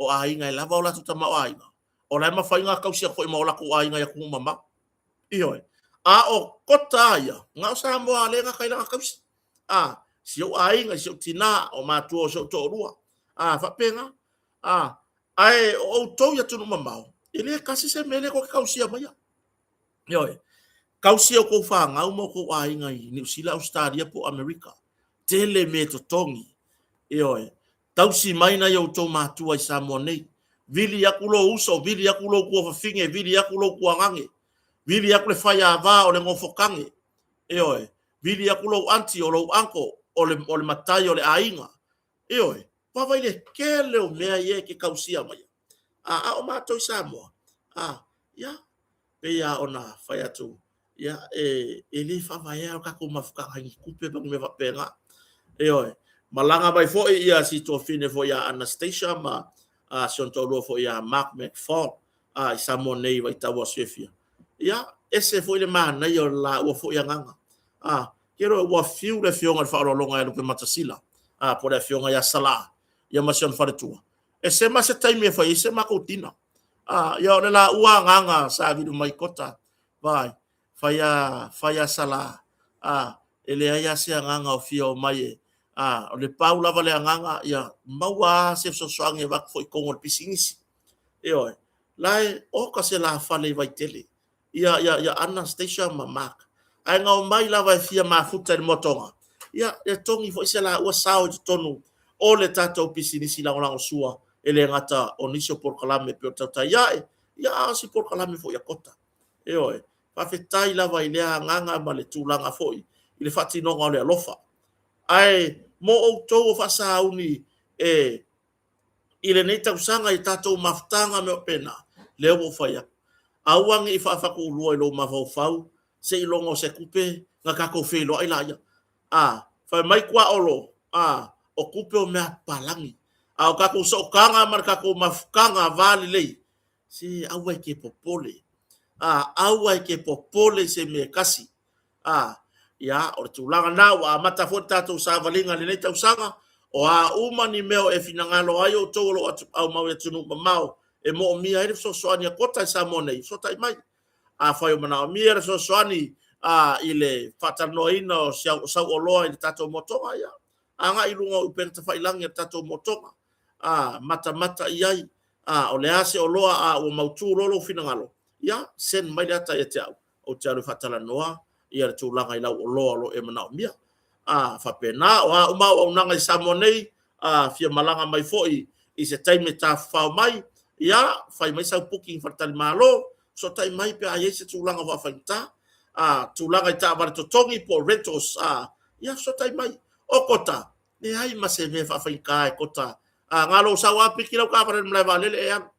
aiga e lava o latou tamaoaiga, o la e mafai ona tausi atu foi ma o latou aiga i atunuu mamao. Ioe. A o Kota lava ia, na o Samoa lava lea e gata ai lana tausi. A, si ou aiga, si ou tinā, o matua o si ou toalua. A, faapena. A, ae o outou i atunuu mamao, e le tasi se mea lea tou te tausia maia. Ioe. Tausi outou fanau ma outou aiga i Niu Sila, Ausetalia po o Amerika. Tele mea e totogi. Ioe. Tausi mai nai outou matua i Samoa nei. Vili atu lou uso, vili atu lou tuafafine, vili atu lou tuagane, vili atu le faiava o le nofotane. Ioe. Vili atu lou aunty o lou uncle o le, o le matai o le aiga. Ioe. Vaavaai le tele o mea ia e te tausia maia. A, a o matou i Samoa, a, ia, pei lava ona fai atu, ia, e, e le faavaea o tatou mafutaga i ni tupe ma ni mea faapena. Ioe, malaga mai foi ia si tuafine foi ia Anastasia ma a, si ona toalua foi ia Mark McFall a, i Samoa nei i vaitau aso fiafia. Ia, ese foi le manaia o le laua foi agaga. A, ke loa ua fiu le afioga i le faaaloaloga ia Lupematasila, a, po o le afioga ia Salā, ia ma si ona faletua. E sema se taimi e fai ai se matou tina. A, ia o le laua agaga sa vili mai Kota, vai, fai a, fai a Salā, a, e leai a se agaga o fia o mai e, a, o le pau lava le agaga, ia maua a se fesoasoani e avatu foi i totonu o le pisinisi. Ioe, la e oka se lafale i Vaitele. Ia, ia, ia Anastasia ma Mark. Ae na omai lava e fia mafuta i le moatoga, ia, e togi foi se laua sao i totonu o le tatou pisinisi lagolagosua, e le gata o nisi o polokalame e pei o Tautai Ae, ia a o si polokalame foi a Kota. Ioe, faafetai lava i lea agaga ma le tulaga foi i le faatinoga o le alofa. Ae mo outou o faasauni e i lenei tausaga i tatou mafutaga mea faapena, lea ua ou fai atu, aua ne i faafatuulua i lou mafaufau seiloga o se tupe na tatou feiloai laia. A, fai mai tuaolo, a, o tupe o mea papalagi, a o tatou sootaga ma le tatou mafutaga va lelei, se aua e te popole. A, aua e te popole i se mea e tasi. A, ia, o le tulaga lena, ua amata foi le tatou savaliga i lenei tausaga, o a uma ni mea o e finagalo ai outou o lo o aumau i atunuu mamao e moomia ai le fesoasoani a Kota i Samoa nei, fesootai mai. Afai o manaomia le fesoasoani a, i le faatalanoaina o sau oloa i le tatou motoga, ia, agai i luga o upega tafailagi a le tatou motoga, a, matamata i ai, a, o le a se oloa a ua mautu loa lou finagalo, ia, send mai le ata ia te au, ou te alu e faatalanoa ia le tulaga i lau oloa o lo o e manaomia. A, faapena, o a uma auaunaga i Samoa nei, a fia malaga mai foi i se taimi e tafafao mai, ia, fai mai sau booking i faletalimalo, fesootai mai pe a i ai se tulaga faafaigata, a, tulaga i taavale totogi po o rentals, a, ia, fesootai mai. O Kota, leai ma se mea faafaigata e Kota. A, na o lou sau lava piki lau taavale i le malae vaalele e alu.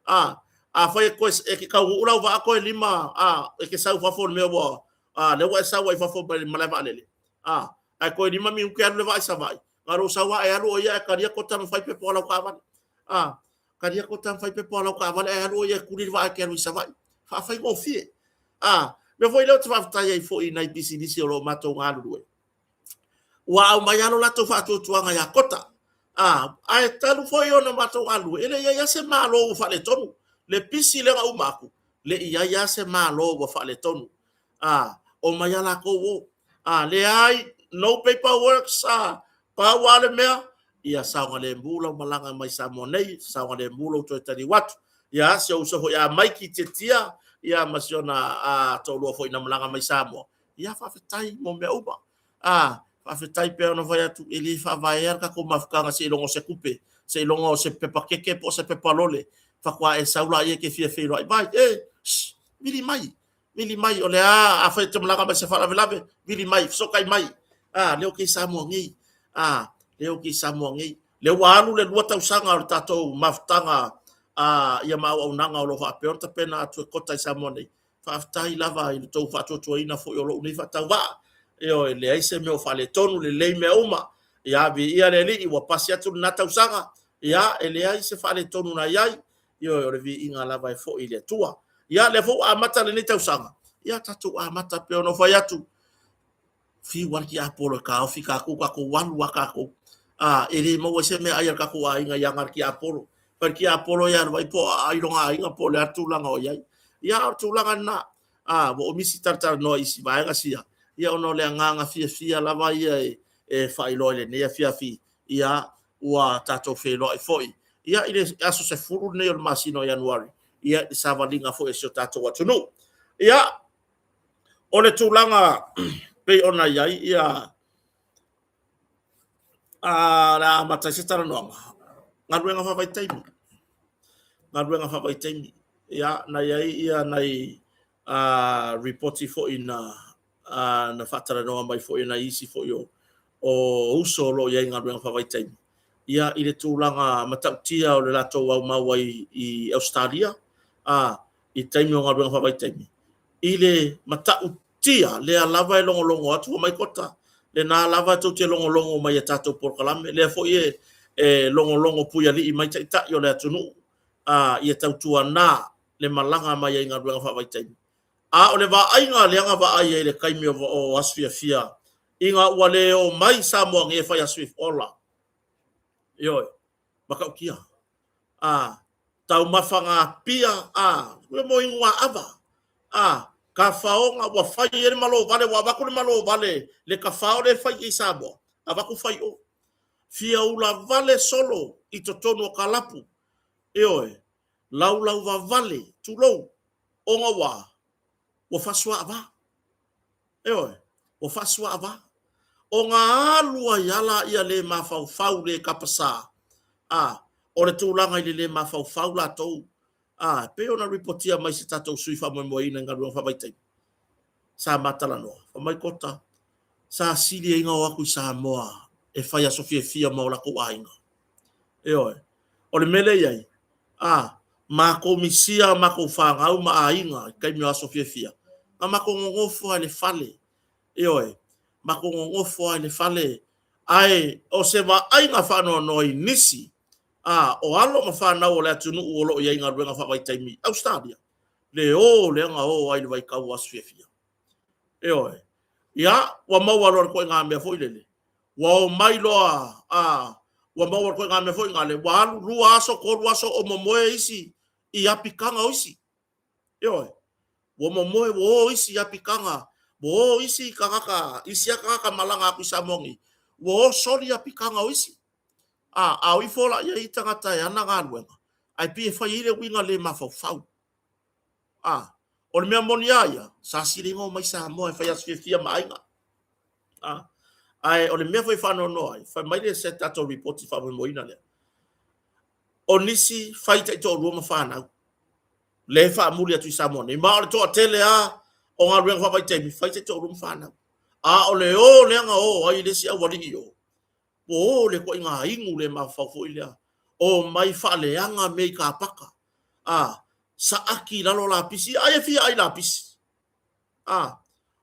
A, afai e toe, e te taunuu lau vaa toe lima, a, e te sau i fafo i le mea ua, a, lea ua e sau ai i fafo mai le malae vaalele, a, ae toe lima minute alu le vaa i Savaii, na o lou sau lava e alu o ia ae talia Kota ma fai pepa o lau taavale. A, talia Kota ma fai pepa o lau taavale ae alu o ia e tuli le vaa e te alu i Savaii. Faafaigofie. A, mea foi lea ou te faafetai ai foi i nai pisinisi o lo o matou galulue, ua aumai lava lo latou faatuatuaga ia Kota. A, ae talu foi ona matou galulue, e le i ai lava se Malo ua faaletonu. Le pisi lea na uma atu, le i ai lava se Malo ua faaletonu. A, omai lava latou o. A, leai, no paper works, a, pau lava le mea, ia saogalemu lau malaga mai Samoa nei, saogalemu lou toe taliu atu. Ia, si ou uso foi a Maiki Tietia, ia ma si ona a, toalua foi na malaga mai Samoa, Ia, faafetai mo mea uma. A, faafetai pei ona fai atu, e le faavaea le tatou mafutaga seiloga o se tupe, seiloga o se pepa keke po o se pepa lole, faatoa e sau laia e te fia feiloai mai. E, shh, vili mai, vili mai, o le a, afai e te malaga mai i se faalavelave, vili mai, fesootai mai. A, lea ou te i Samoa nei. A, lea ou te i Samoa nei. Lea ua alu le lua tausaga o le tatou mafutaga a, ia ma auaunaga o lo o faapea ona tapena atu e Kota i Samoa nei. Faafetai lava i le tou faatuatuaina foi o lou nei faatauvaa. Ioe, leai se mea o faaletonu, lelei mea uma. Ia, viia le Alii, ua pasi atu lena tausaga. Ia, e leai se faaletonu na i ai. Ioe, o le viiga lava e foi i le Atua. Ia, lea foi ua amata lenei tausaga. Ia, tatou amata pei ona ou fai atu, fiu lava le tiapolo e taofi tatou, tatou alu lava tatou. A, e le maua ai se meaai a le tatou aiga i aga a le tiapolo. Fai le tiapolo ia alu ai po o aai lona aiga po o le a le tulaga o i ai. Ia, o le tulaga lena. A, ua ou misi talatalanoa i isi vaega sia, ia ona o le agaga fiafia lava ia e faailoa i lenei afiafi, ia, ua tatou feiloai foi. Ia, i le aso 10 lenei o le masina o Ianuari, ia, i le savaliga foi a si o tatou atunuu. Ia, O le tulaga pei ona i ai ia a le a amata ai se talanoaga, galuega faavaitaimi, galuega faavaitaimi. Ia, na i ai ia nai ripoti foi na na faatalanoa mai foi e nai isi foi o o uso o lo o i ai i galuega faavaitaimi, ia i le tulaga matautia o le latou aumau ai i Ausetalia, a i taimi o galuega faavaitaimi, i le matautia lea lava e logologo atu fai mai Kota, lena lava tou te logologo mai i a tatou polokalame, lea foi e, e logologo puialii mai taitai o le atunuu a ia tautuana le malaga mai ai i galuega faavaitaimi. A o le vaaiga lea na vaai ai i le taimi o, o aso fiafia ina ua le o mai Samoa nei e fai aso ola. Ioe, matautia. A, taumafa napia, a, ua mo inu ava, a, kafaoga ua fai ai le malovale, ua avatu le malovale, le kafao lea e fai i Samoa, avatu fai o. Fia ula vale solo i totonu o kalapu, ioe, laulau vavale, tulou, ona ua. Ua faasuaava. Ioe, ua faasuaava. Ona alu ai lava laia le mafaufau le kapasā, a, o le tulaga i le le mafaufau latou, a, e pei ona ripotia mai se tatou sui faamoemoeina i galuega faavaitaimi, sa ma talanoa, fai mai Kota, sa sili ai ona o atu i Samoa e fai aso fiafia ma o latou aiga. Ioe. O le mea lea e i ai, a, matou misia a matou fanau ma aiga i taimi o aso fiafia, na matou nonofo lava i le fale, ioe, matou nonofo lava i le fale, ae o se vaaiga faanoanoa i nisi, a, o alo ma fanau o le atunuu o lo o i ai i galuega faavaitaimi i Ausetalia, le o lea na o ai i le vaitau o aso fiafia. Ioe. Ia, ua maua loa le ituaiga mea foi lele, ua omai loa, a, ua maua le ituaiga mea foi lale, ua alu 2 aso, 3 aso o momoe isi i apitaga o isi. Ioe. Ua momoe, ua o isi i apitaga, ua o isi tagata, isi lava tagata malaga atu i Samoa nei, ua o soli apitaga o isi. A, a o ifo la i ai tagata e ana galuega, ae pei e fai ai le uiga le mafaufau. A, o le mea moni lava ia, sa sili ai ona omai Samoa e fai aso fiafia ma aiga. A, ae o le mea foi e faanoanoa ai, fai mai le se tatou lipoti faamoemoeina lea. O nisi fai taitoalua ma fanau, lea e faamuli atu i Samoa nei, ma o le toatele lava o galuega faavaitaimi, fai taitoalua ma fanau. A o le o lea na o ai le isi aualii i o, ua o le ituaiga inu le mafaufau foi lea, omai faaleaga mea i kapaka, a, saaki i lalo lapisi, ai e fia ai lapisi, a,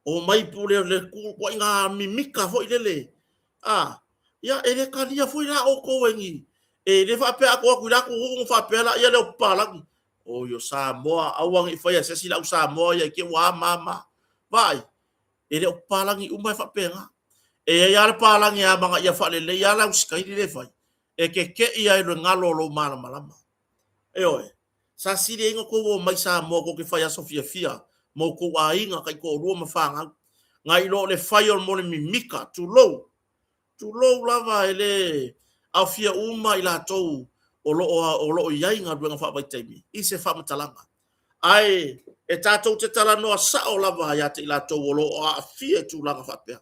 omai pule le ituaiga mimika foi lele, a, ia e le talia foi la outou e ni, e le faapea a tou o atu i la atunuu ona faapea laia lea o papalagi, oi o Samoa, aua ne i faia e se isi le au Samoa ia i te i ua a ma ma. Vaai, E le o papalagi uma e faapena. E i ai lava le palagi e amanaia faalelei lava lau sikaili lea e fai, e keke'i ai le galo o lou malamalama. Ioe. Sa sili ai ona outou omai i Samoa tou te fai aso fiafia ma outou aiga taitoalua ma fanau, nai lo le fai o mo le mimika, tulou, Tulou lava e le aofia uma i latou o lo o i ai galuega faavaitaimi i se faamatalaga. Ae e tatou te talanoa sao lava ia te i latou o lo o aafia i tulaga faapea.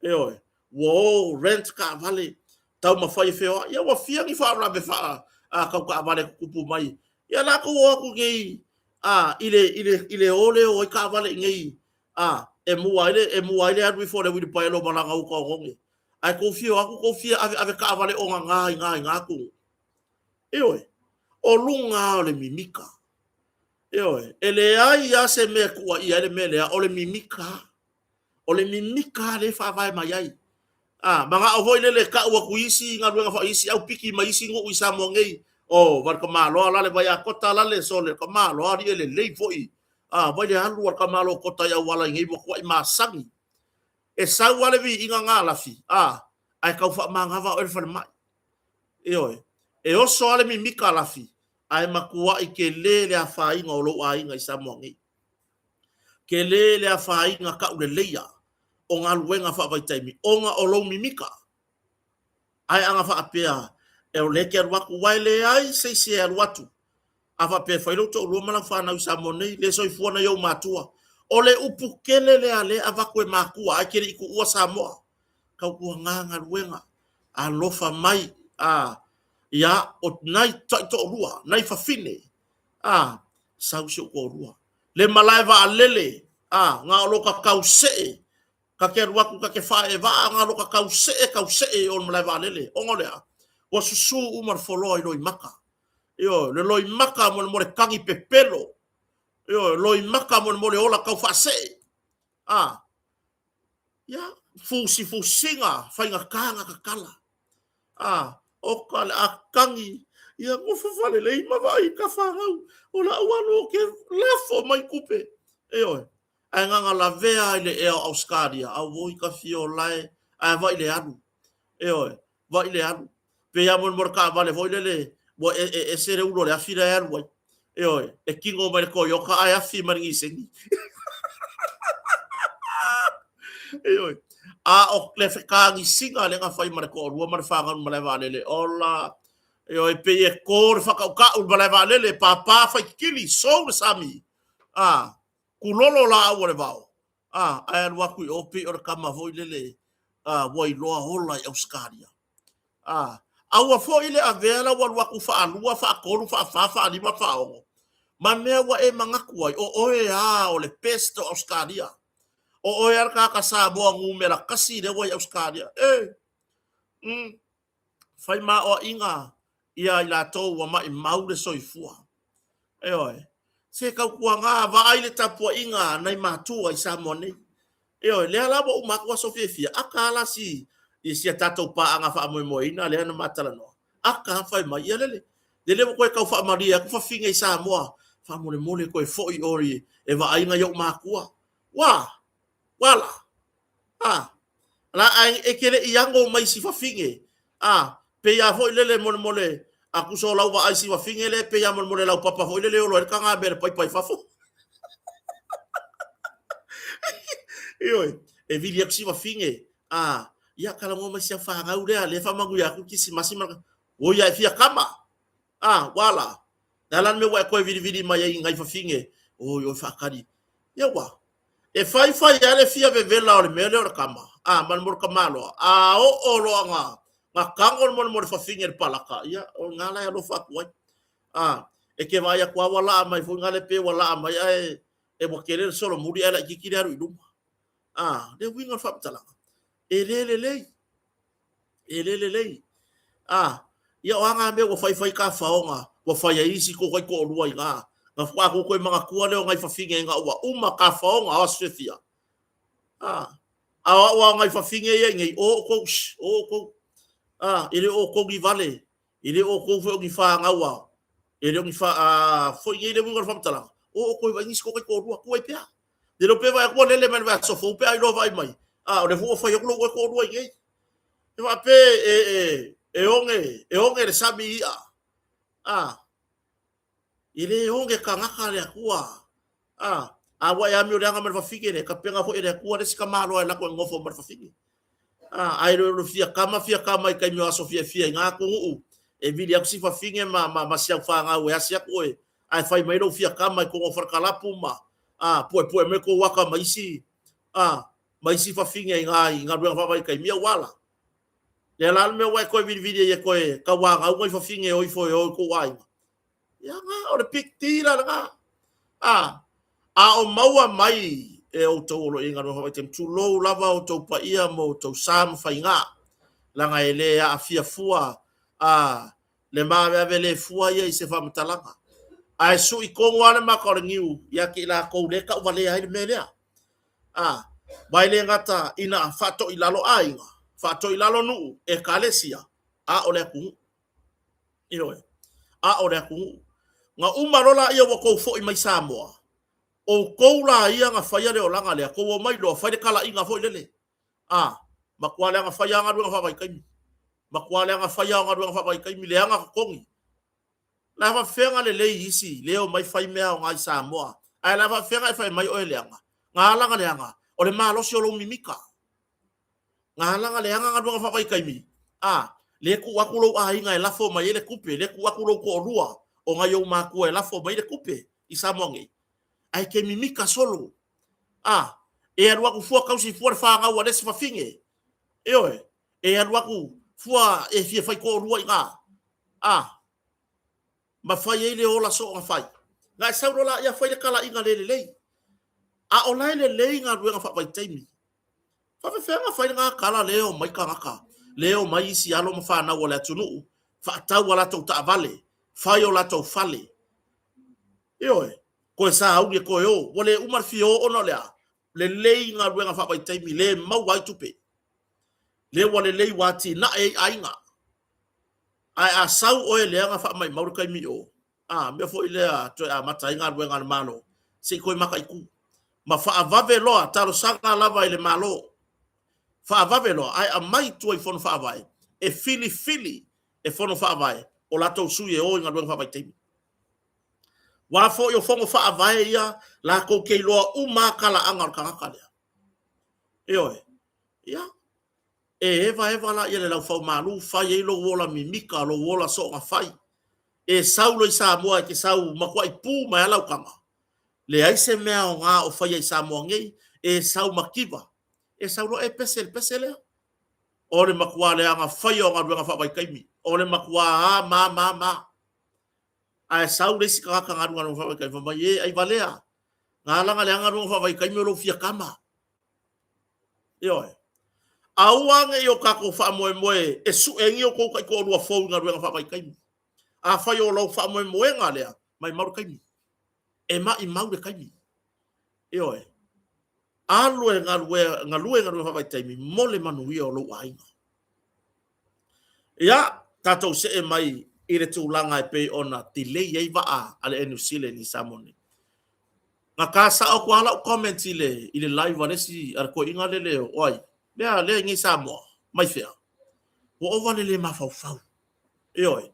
Ioe, ua o rent taavale, taumafai e feoai. Ia ua fia ni faalavelave faa tau taavale e tutupu mai. Ia latou o atu nei a i le i le i le o lea o ai taavale i nei A, e mua ai le, e mua ai le alu ifo o le uilipaelo ma lana uta oneone. Ae tou fia o atu tou fia aveave taavale ogaga i na i na atunuu. Ioe, o luga lava o le mimika. Ioe, e leai lava se mea e tuuaia ai le mea lea, o le mimika lava. O le mimika lava lea e faavae mai ai. A, manao foi lele e tau atu i isi galuega faa isi au piki mai isi nuu i Samoa nei, oh, vai le tamaloa la le vai a kota la le sole, tamaloa alii e lelei foi. A, vai le alu a le tamaloa kota i auala i nei ua tuai masani. E sau lava le viiga na lafi, a, ae tau faamagava oe le falemai. Ioe, e oso lava le mimika lafi, ae matuai tele le afaina o lou aiga i Samoa nei. Tele le afaina tauleleia o galuega faavaitaimi ona o lou mimika. Ae ana faapea o lea e te alu atu, aua e leai se isi e alu atu a faapea e fai lou toalua ma lau fanau i Samoa nei, le soifua nai ou matua. O le upu tele lea lea e avatu e matua ae te le i tuua Samoa. Tautuana galuega, alofa mai, a, ia, o nai taitoalua, nai fafine, a, sau si ou toalua. Le malae vaalele, a, na o lo ta tausee, ta te alu atu ta te faaee vaa, na o lo ta tausee, tausee i o le malae vaalele. Ona o le a? Ua susu uma le foloa i loimata. Ioe, le loimata mo le mo le tagi pepelo. Ioe, loimata mo le mo le ola tau faasee. A, ia, fusifusiga faigata na tatala. A, o ka le a tagi, ia nofo faalelei ma vaai i ka fanau, o lau alu ou te lafo mai tupe. Ioe, ae na lavea i le ea o Ausetalia, auoi ka fia o lae, ae vaai le alu. Ioe, vaai le alu. Pei lava mo le taavale foi lele, ua ese le ulu o le afi la e alu ai. Ioe, e kino mai le Toyota ae afi mai le Niseni. Ioe, a o le fetagisiga lea na fai ma le toalua ma le fanau i le malae vaalele, ola, ioe, pei e to le faatautau i le malae vaalele, papa faititili, sou le sami. A. Kulolo laau a le vao, a, ae alu atu i o pei o le kama foi lele, a, ua iloa ola i Ausetalia. A, aua foi le avea lau alu atu faalua, faatolu, faafa, faalima, faaono, ma mea ua e manatu ai, o oe a o le best o Ausetalia. O oe a le tagata Samoa numera tasi lea ua i Ausetalia. E! Fai maoaiga ia i latou ua maimau le soifua. Ioe. Se tautuaga vaai le tapuaiga a nai matua i Samoa nei. Ioe, lea la ua uma atu aso fiafia, ata lava la si i si a tatou paaga faamoemoeina lea na ma talanoa. Ata fai mai, ia lele, lele ua toe tau faamalie atu fafine i Samoa, faamolemole toe foi oe e vaai nai ou matua. Ua! Ua la! A, la ae e te le i ano mai si fafine, a, pei a foi lele molemole a tusa o lau vaai si fafine le pei a molemole lau papa foi lele olo ai le taga mea le paipa i fafo. Ioe, e vili atu si fafine, a, ia talanoa mai si au fanau lea, lea faamanuia atu kisimasi ma oi a e fia kama. A, ua la. Le a la le mea ua e toe vilivili mai ai i nai fafine, oi oi faatali. Ia ua, E fai fai lava le fia vevela o le mea lea o le kama, a, ma le mea o le tamaloa, a oo loa na, na tago le mea o le fafine i le palaka, ia, o lena la e alofa atu ai. A, e te vaai atu lava ua laa mai foi na le pe ua laa mai ae e ua tele le solomuli ae laitiiti le alu i luma. A, le uiga o le faamatalaga, e le lelei. E le lelei. A, ia o a na mea ua fai fai tafaoga, ua fai ai isi tou taitoalua i ina, na faatoa tou toe manatua lea o nai fafine ina ua uma tafaoga o aso fiafia. A, a o au a o nai fafine ia i nei, o outou, shh, o outou. A, e le o outou ni vale, e le o outou foi o ni fanau a, e le o ni fa, a, foi nei le uiga o le faamatalaga, o outou e vaai nisi tou taitoalua, tuai pea. Le iloa pe vaai atu ua lele mai le vaiaso fou pe a iloa vaai mai. A, o lea foi ua fai atu lou toalua i nei. E faapea e, e, e oge, e oge le sami i i'a. A, e le oge tagata le Atua. A, a ua e amioleaga ma le fafine le tapena foi e le Atua le isi tamaloa e lako e nofo ma le fafine. A, ae le o le fia kama fia kama i taimi o aso fiafia i ngā atunuu, e vili atu si fafine ma, ma, ma si au fanau e asi atu oe, ae fai mai lou fia kama i tonu o falekalapu ma, a, puepue mai kou aka ma isi, a, ma isi fafine i ngā, i galuega faavaitaimi, ia ua ala. Lea la le mea ua e toe vilivili ai e toe tauāgau nai fafine e o ifo e o i kou aiga. Ia ngā, o le big deal a lena. A, a o maua mai e outou o lo o i ai galuega faavaitaimi, tulou lava outou paia ma outou sa ma faigā, leaga e le aafia fua, a, le maaveave le fua ia i se faamatalaga. Ae sui tonu lava le maka o le niu ia te i latou lea e tauvalea ai le mea lea. A, ma e le gata ina faatoilalo aiga, faatoilalo nuu, ekalesia, a o le atunuu. Ioe. A o le atunuu. Na uma loa laia ua tou foi mai Samoa, outou laia na faia le olaga lea, tou omai loa fai le talaiga foi lele. A, matua leaga fai lava galuega faavaitaimi. Matua leaga fai lava o galuega faavaitaimi, leaga totogi. O le a faapefea ona lelei isi le omai fai mea aoga i Samoa, ae o le a faapefea ona e fai mai oe e leaga? Na ala ona leaga, o le malosi o lou mimika. Na ala ona leaga galuega faavaitaimi, a, lea e tuu atu lou aiga e lafo mai ai le tupe, lea e tuu atu lou toalua o nai ou matua e lafo mai le tupe i Samoa nei, ae te mimika solo. A, e alu atu fua tausi fua le fanau a le isi fafine. Ioe, e alu atu fua e fia fai toalua i ina. A, ma fai ai le ola soo na fai. Na e sau loa laia fai le talaiga le lelei. A o la e lelei galuega faavaitaimi. Faafefea ona fai lena tala le omai tagata, le omai isi alo ma fanau a le atunuu, faatau a latou taavale, fai o latou fale. Ioe, toe sauni e toe o. Ua le uma le fia o ona o le a? Lelei galuega faavaitaimi, le maua ai tupe. Lea ua lelei ua atinae ai aiga. Ae a sau oe leaga faamaimau le taimi o, a mea foi lea toe amata ai galuega a le Malo, se i toe mataitu. Ma faavave loa, talosaga lava i le Malo, faavave loa ae aumai i tua i Fono Faavae e filifili e Fono Faavae o latou sui e o i galuega faavaitaimi. Aua foi o Fono Faavae ia latou te iloa uma lava talaaga o le tagata lea. Ioe. Ia, e evaeva la ia le laufaumalu, fai ai lou ola mimika, lou ola soonafai. E sau loa i Samoa e te sau matuai pu mai lava lau tama. Leai se mea aoga o faia i Samoa nei, e sau mativa, e sau loa e pese i le pese lea. O le matua leaga faia o galuega faavaitaimi, o le matua a ma ma ma. Ae sau le isi tagata na alu i galuega faavaitaimi, fai mai, e aivalea, na ala ona leaga galuega faavaitaimi o lou fia tama. Ioe. Aua ne i o tatou faamoemoe e sue ai ni outou taitoalua fou i galuega faavaitaimi. Afai o lou faamoemoega lea, maimau le taimi. E maimau le taimi. Ioe. Alu e galue, galue galuega faavaitaimi mo le manuia o lou aiga. Ia, tatou see mai i le tulaga e pei ona delay ai vaa a le Air New Zealand i Samoa nei. Na ta sao atu lava lau comment i le, i le live a le isi, a le toeaina lele o ai, lea, lea i nei Samoa, mai fea? Ua ova le le mafaufau. Ioe.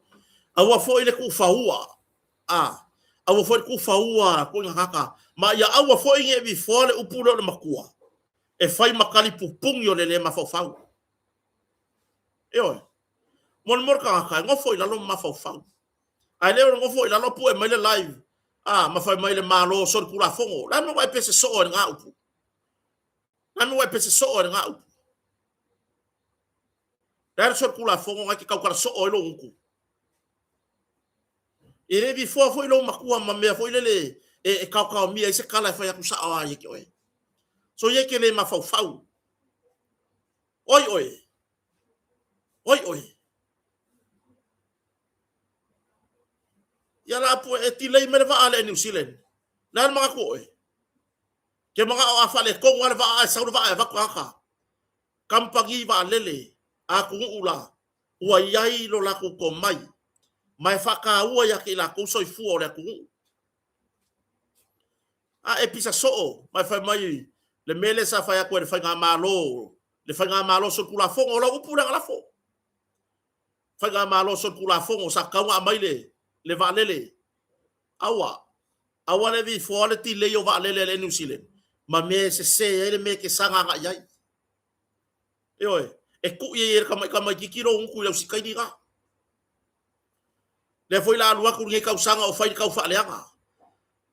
Aua foi le tuufaua, a, aua foi le tuufaua toeaiina tagata, ma ia aua foi ne i vifoa le upu lea o le matua, e fai ma tali pupuni o le le mafaufau. Ioe. Mo le mea o le tagata e nofo i lalo ma mafaufau. Ae le o le nofo i lalo pue mai le live a ma fai mai le Malo solitulafono. O le a le mea ua e pese soo ai i lena upu? O le a le mea ua e pese soo ai i lena upu? O le a le solitulafono na e te tautala soo ai lou gutu? E le vifoa foi lou matua ma mea foi lele e kaokaomia ai se tala e fai atu sao lava ia te oe. So ia e te le mafaufau. Oi oe! Oi oe! Ia la pue e tilei mai le vaa a le New Zealand. Le a le manatu o oe? Ke manao a faaletonu lava le vaa ae sau le vaa e avatu tagata. Kamupani vaalele a atunuu la ua i ai lo latou tomai ma e faataua ia te i latou soifua o le atunuu. A e pisa soo ma e fai mai le mea lea sa fai atu e le Faigamalo, le Faigamalo Solitulafono, o lau upu lea na lafo. Faigamalo Solitulafono sa tatau ona aumai le, le vaalele. Aua, aua le vifoa le delay o vaalele a le New Zealand ma mea e sese ai le mea e te saga agai ai. Ioe, e tui ai e le tamaitiiti lou gutu i le ausikaili la. Lea foi la alu atu lenei tausaga o fai le taufaaleaga.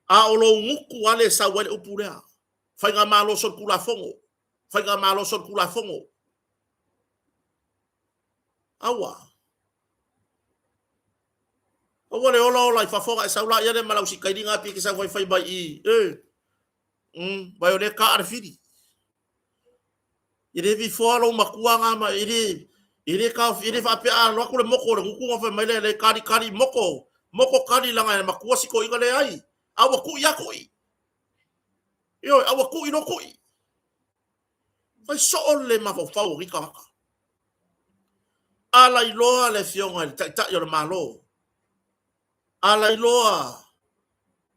A o lou gutu lava lea e sau ai le upu lea. Faigamalo solitulafono, faigamalo solitulafono. Aua. Aua le ola ola i fafo ona e sau laia lea ma lau sikaili na pei e te sau faifai mai i, e, vai o lea e kaa le fili. E le vifoa lou matua na ma e le, e le taofi, e le faapea a alu atu le moko o le gutu ona fai mai lea, le kali kali moko, moko kali leaga e matua si toeaina leai. A ua kui lava kui. Ioe, a ua kui loa kui. Fai soo le le mafaufau o nei tagata. A lailoa le afioga i le Taitai o le Malo, a lailoa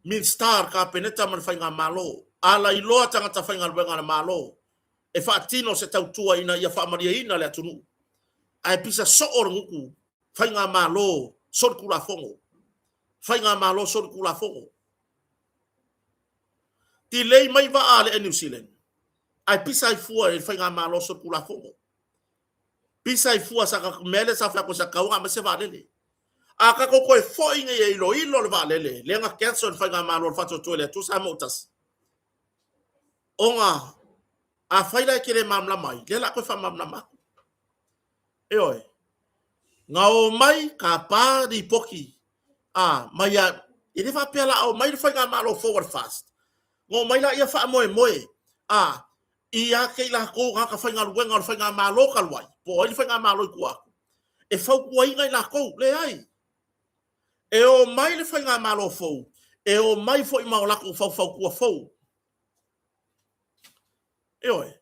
Minisita o le Kapeneta ma le Faigamalo, a lailoa tagata faigaluega a le Malo e faatino se tautua ina ia faamalieina le atunuu, ae pisa soo le gutu Faigamalo solitulafono, Faigamalo solitulafono. Delay mai vaa a le Air New Zealand, ae pisa ai fua i le Faigamalo solitulafono. Pisa ai fua sa mea lea sa fai atu sa tatau ona aumai se vaalele. A tatou toe foi nei e iloilo le vaalele lea na cancel e le Faigamalo o le Faatuatua i le Atua Samoa ua Tasi, ona afai la e te le malamalama ai, lea o le a toe faamalamalama atu. Ioe. Na omai tapa lipoti a mai a e le faapea la omai le Faigamalo fou a le FAST. Na omai laia faamoemoe a ia te i latou tagata faigaluega o le Faigamalo talu ai, po o ai le Faigamalo i tua atu, e fautuaina i latou, leai. E omai le Faigamalo fou, e omai foi ma o latou faufautua fou. Ioe.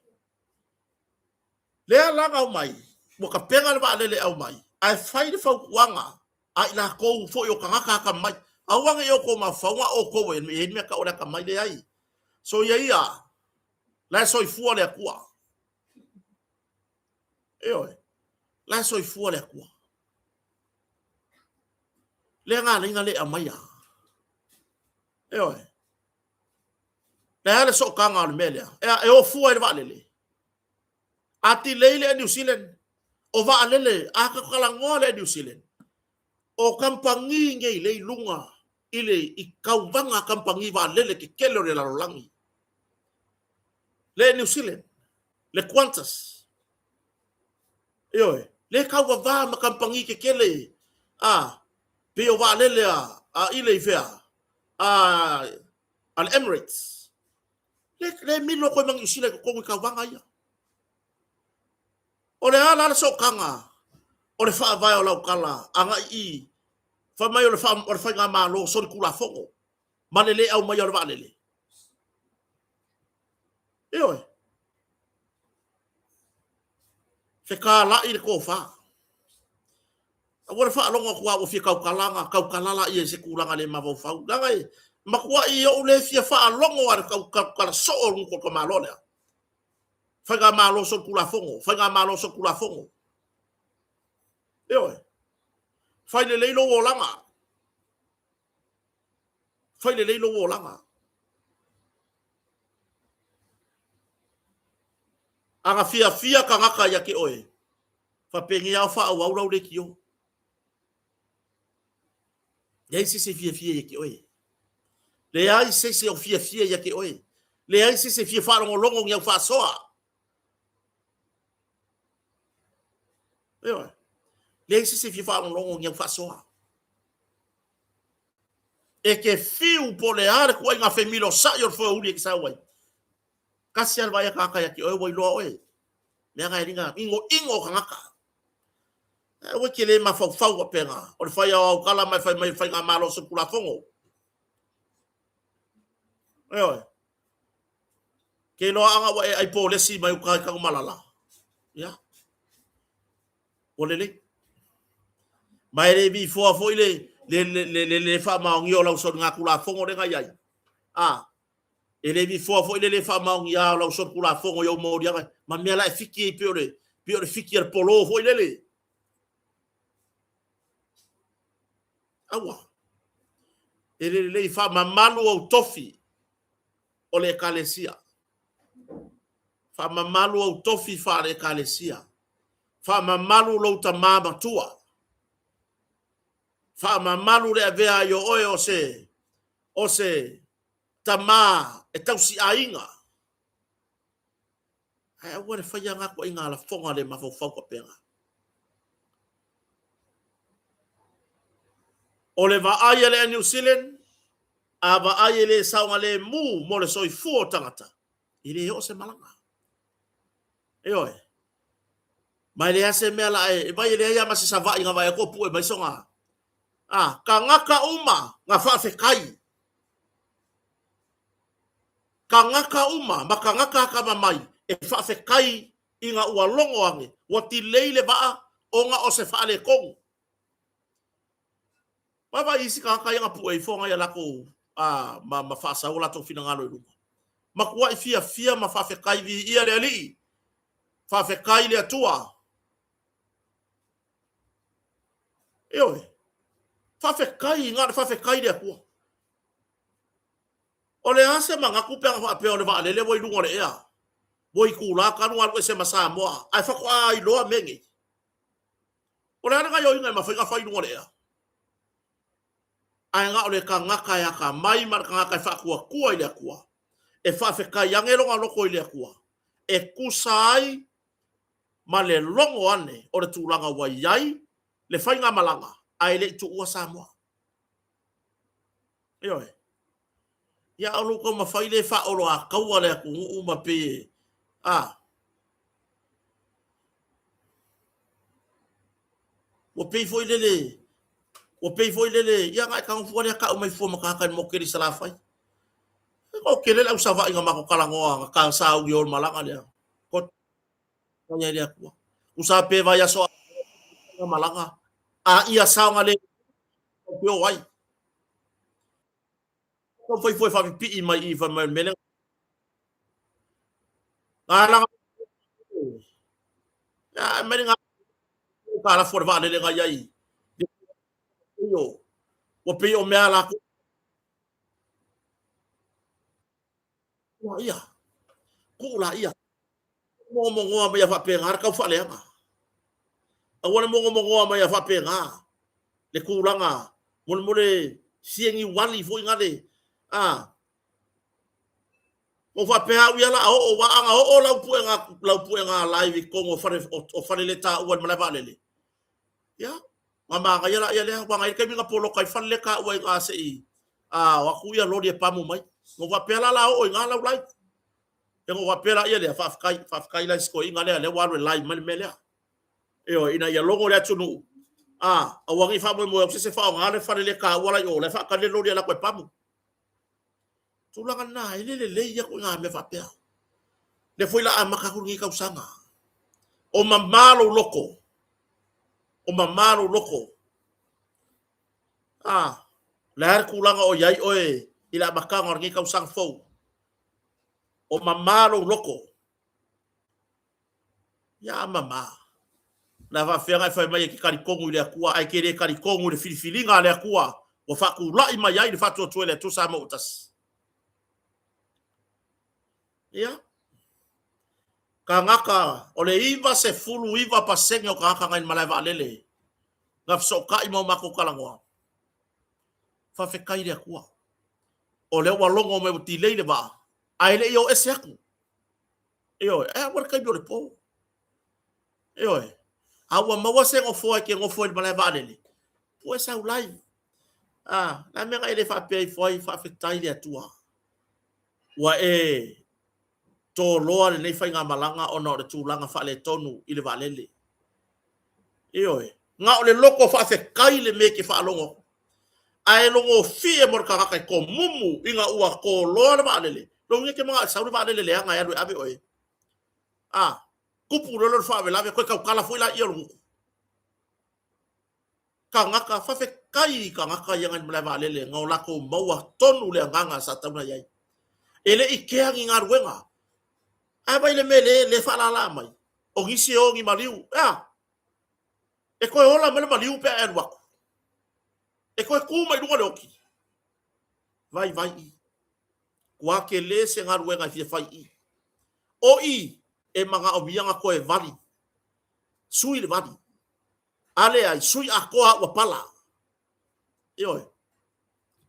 Lea la na omai, ua tapena le vaalele e aumai, ae fai le fautuaga a i latou foi o tagata atamamai, aua ne i outou mafaufau na o outou e i ai le mea tau o le atamai, leai. Soia ia, la e soifua le Atua. Ioe, la e soifua le Atua. Lea na ala ai ona le aumaia. Ioe. Le a le sootaga o le mea lea? E, e o fua i le vaalele. A delay le Air New Zealand, o vaalele, a tatou talanoa le Air New Zealand, o kamupani nei lea i luga i le i kauvaga a kamupani vaalele kekele o le lalolagi, le Air New Zealand, le Qantas, ioe, le kauvavā ma kamupani kekele a pei o vaalele a ile i fea a a le Emirates. Le le milo koe ma Niu Sila i totonu i kauvaga ia. O le a la le sootaga o le faavae o lau tala agai i fai mai o le o le faigamalo solitulafono ma le le aumaia o le vaalele? Ioe. Fetalai le tofa. Aua le faalogo atu lava ua fia tautala ona tautala laia i se tulaga le mafaufau. Leaga e matuai ou le fia faalogo lava i le tautala soo o le gutu o le tamaloa lea. Faigamalo solitulafono, faigamalo solitulafono. Ioe. Fai lelei lou olaga. Fai lelei lou olaga. A na fiafia tagata ia te oe, faapeni lava o faaauau lau leitio. Leai se isi e fiafia ia te oe. Leai se isi o fiafia ia te oe. Leai se isi e fia faalogologo ni au faasoa. Ioe. Leai se isi e fia faalogologo ni au faasoa. E te fiu po o le a le tuuaiga femilosa'i o le foeuli e te sau ai. Tasi lava le vaai a tagata ia te oe ua iloa oe. Leaga e liga inoino o tagata. Ae aua e te le mafaufau faapena, o le fai ao autala ma e fai mai o le faigamalo o solitulafono. Ioe. Ke iloa aga ua e ai polesi mai uka i Tanumalala. Ia. Ua lelei. Ma e le vifoa foi le le le le le, le faamaonia o lau soligatulafono lea na i ai. A, e le vifoa foi le le faamaonia o lau solitulafono i ou moliaga ma mea la e fiki ai pei o le pei o le fiki a le polo foi lele. Aua. E le lelei faamamalu ou tofi o le Ekalesia. Faamamalu ou tofi faale-Ekalesia. Faamamalu lou tama matua. Faamamalu le avea ai o oe o se, o se tama e tausi aiga. Ae aua le faia nga tuaiga lafoga le mafaufau faapena. O le vaai a le Air New Zealand, a vaai e le saogalemu mo le soifua o tagata, e le oo se malaga. Ioe. Ma e leai se mea la e vai e leai lava ma se sava'i na vaai atu o pue mai soga. A, tagata uma na faafetai. Tagata uma ma tagata atamamai e faafetai ina ua logo ane, ua tilei le vaa ona o se faaletonu. Vaavaai i isi tagata ia na pue ifo nai a latou a, ma, ma faasau o latou finagalo i luga. Matuai fiafia ma faafetai viia le Alii. Faafetai i le Atua. Ioe. Faafetai, na o le faafetai i le Atua. O le a se manatu pe ana faapea o le vaalele ua i luga o le ea, ua itula talu ona alu ese ma Samoa, ae faatoa iloa mea nei. O le a le gaoioiga e mafai ona fai i luga o le ea? Ae na o le tagata e atamai ma le tagata e faatuatua i le Atua, e faafetai ane lona loto i le Atua, e tusa ai ma le logo ane o le tulaga ua i ai le faigamalaga ae le i tuua Samoa. Ioe. Ia, a o lou taumafai lea e faaoloataua le atunuu ma pei e, a, ua pei foi lele, ua pei foi lele, ia na e tago fua lea tau mai fua ma tagata i le motu tele i Salafai. E toatele le au Savaii na matou talanoa na ta sauni o le malaga lea. Ko ai le Atua. Tusa pe vaiaso a malaga, a ia saogalemu te o ai. Taumafai fua e faapipii mai i fai mai o le mea lea. Nga laga ia mai le aitalafu a le vaalele na i ai. Ua pei o mea a latou. Ia, tuu laia. Mogomogoa mai a faapena le tau faaleaga. Aua le mogomogoa mai a faapena le tulaga molemole. Fia niuali foi nga le, a. Ua faapea au ia la a oo, aua a na oo lau puega, lau puega live i totonu o fale, o fale le taua i le malae vaalele, ia, na manaia la ia lea, aua na i ai le taimi na poloka ai fale le taua i ina se i a o atu ia loli e pamu mai. Na ou faapea la la oo i ina lau live. Ia na ou faapea la ia lea, faafetai, faafetai la i si toeaina lea, lea ua alu e live mai le mea lea. Ioe, ina ia logo le atunuu, a, aua ne i faamoemoe atu se isi e faaaoga le fale le taua la i o, la e faatali le loli e alu atu e pamu. Tulaga lena, e le lelei ia ituaiga mea faapea. Lea foi la amata atu lenei tausaga. O mama lou loto. O mama lou loto. A, le a le tulaga o i ai oe i le amataga o lenei tausaga fou. O mama lou loto. Ia a mama. O le a faafefea ona e fai mai e te talitonu i le Atua ae e te le talitonu i le filifiliga a le Atua ua faatulai mai ai le faatuatua i le Atua Samoa ua tasi? Ia. Tagata, o le 99% o tagata nai le malae vaalele na fesootai ma o matou talanoa. Faafetai i le Atua. O lea ua logo mai ua delay le vaa, ae le i o ese atu. Ioe, ae aua le taimi o le po. Ioe, a ua maua se nofoa e te nofo ai i le malae vaalele, pue sau live. A, le a mea na e le faapea ifo ai, faafetai i le Atua. Ua e toloa lenei faigamalaga ona o le tulaga faaletonu i le vaalele. Ioe, na o le loto faafetai le mea e te faalogo atu. Ae logofie mo le tagata e tomumu ina ua toloa le vaalele, lou e te manao e sau le vaalele leaga e alu e ave oe. A, tupu loa lea o le faalavelave, toe tautala foi laia o le gutu. Tagata, faafetai i tagata ia nai le malae vaalele na o latou maua tonu le agaga sa tatau ona i ai. E le i kea ni galuega. Ae vaai i le mea lea e faalala mai, o nisi e o ni maliu. E a? E toe ola mai le maliu pe a e alu atu. E toe tu mai i luga le oti. Vaivai i. Ua tele se galuega e fia fai i. O i e manaomia na toe vali. Sui le vali. A leai, sui atoa a ua pala. Ioe.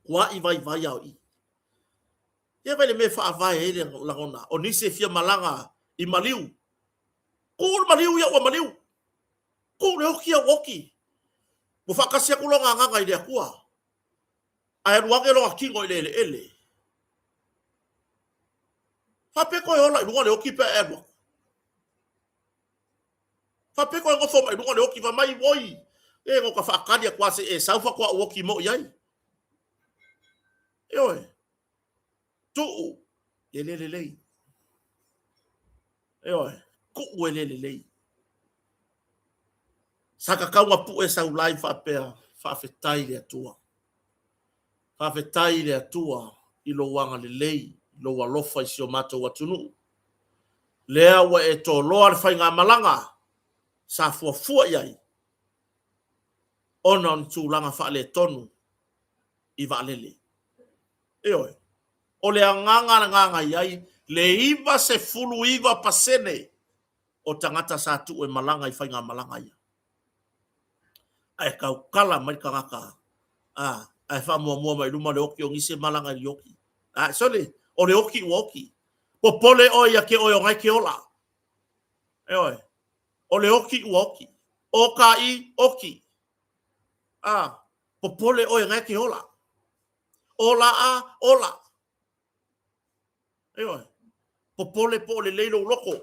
Ua i vaivai a o i. Ia vai le mea e faavae ai le lagona. O nisi e fia malaga i maliu. Tuu le maliu ia ua maliu. Tuu le oti ia ua oti. Ua faatasi atu lona agaga i le Atua. Ae alu ane lona tino i le eleele. Faapea toe ola i luga le oti pe a e alu atu. Faapea toe nofo mai i luga le oti, fai mai, oi, e no ka faatali atu lava se i e sau faatoa ou oti moi ai. Ioe, tuu e le lelei. Ioe, tuu e le lelei. Sa tatau na pue sau live faapea, faafetai i le Atua. Faafetai i le Atua i lou agalelei, i lou alofa i si o matou atunuu. Lea ua e toloa le faigamalaga sa fuafua i ai ona o ni tulaga faaletonu i vaalele. Ioe, o le agaga lena na i ai le 99% o tagata sa tuu e malaga i faigamalaga ia. Ae tautala mai le tagata, a, ae faamuamua mai luma le oti o nisi e malaga i le oti. A, sole, o le oti ua oti. Popole oe ia te oe o na e te ola. Ioe, o le oti ua oti. O ka i, oti. A, popole oe na e te ola. Ola a, ola. Ioe, popole po o lelei lou loto.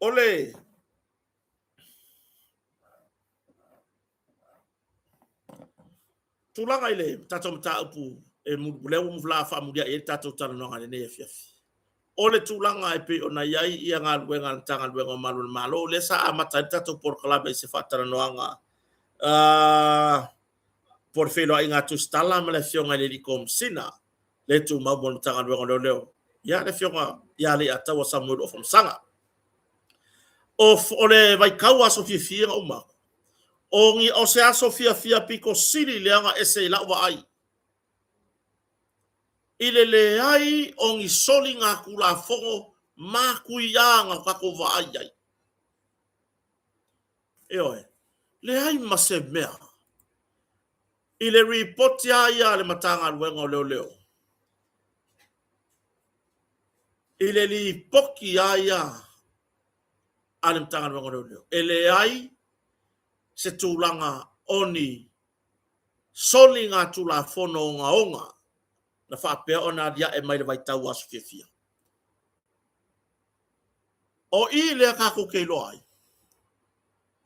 O le tulaga i le tatou mataupu e lea ua la faamuliai ai le tatou talanoaga i lenei afiafi. O le tulaga e pei ona i ai ia galuega a le Matagaluega o Malu o le Malo, lea sa amata ai le tatou polokalame i se faatalanoaga po o le feiloaiga a Tusitala ma le Afioga i le Alii Komesina le tumau mo le Matagaluega o Leoleo, ia le Afioga ia Leiataua Samuelu Afamasaga. O, o le vaitau aso fiafia na uma atu, o, ni, o se aso fiafia pito sili lea na ese i lau vaai. I le leai o ni soligatulafono matuia na tatou vaai ai. Ioe, leai ma se mea. I le ripoti a ia a le Matagaluega o Leoleo, i le lipoki a ia a le Matagaluega o Leoleo, e leai se tulaga o ni soligatulafono ogaoga na faapea ona alia'e mai le vaitau aso fiafia. O i lea tatou te iloa ai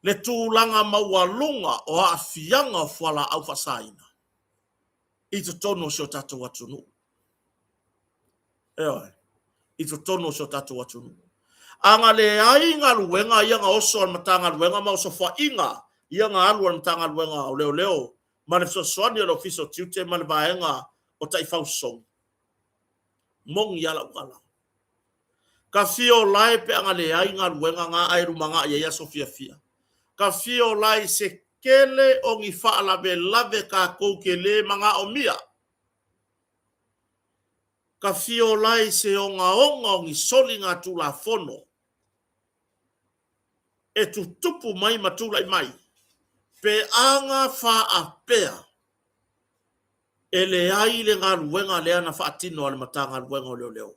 le tulaga maualuga o aafiaga o fualaau faasaina i totonu o si o tatou atunuu. Ioe, i totonu o si o tatou atunuu. A na leai galuega ia na oso a le Matagaluega ma osofaiga ia na alu a le Matagaluega o Leoleo ma le fesoasoani a le Ofisa o Tiute ma le Vaega o Taifau Sosogi, moni lava lau tala. Ka fia o lae pe a na leai galuega na ae lumanai ai aso fiafia. Ka fia o lae i se tele o ni faalavelave tatou te le manaomia. Ka fia o lae i se ogaoga o ni soligatulafono e tutupu mai ma tulai mai pe a na faapea e leai le galuega lea na faatino a le Matagaluega o Leoleo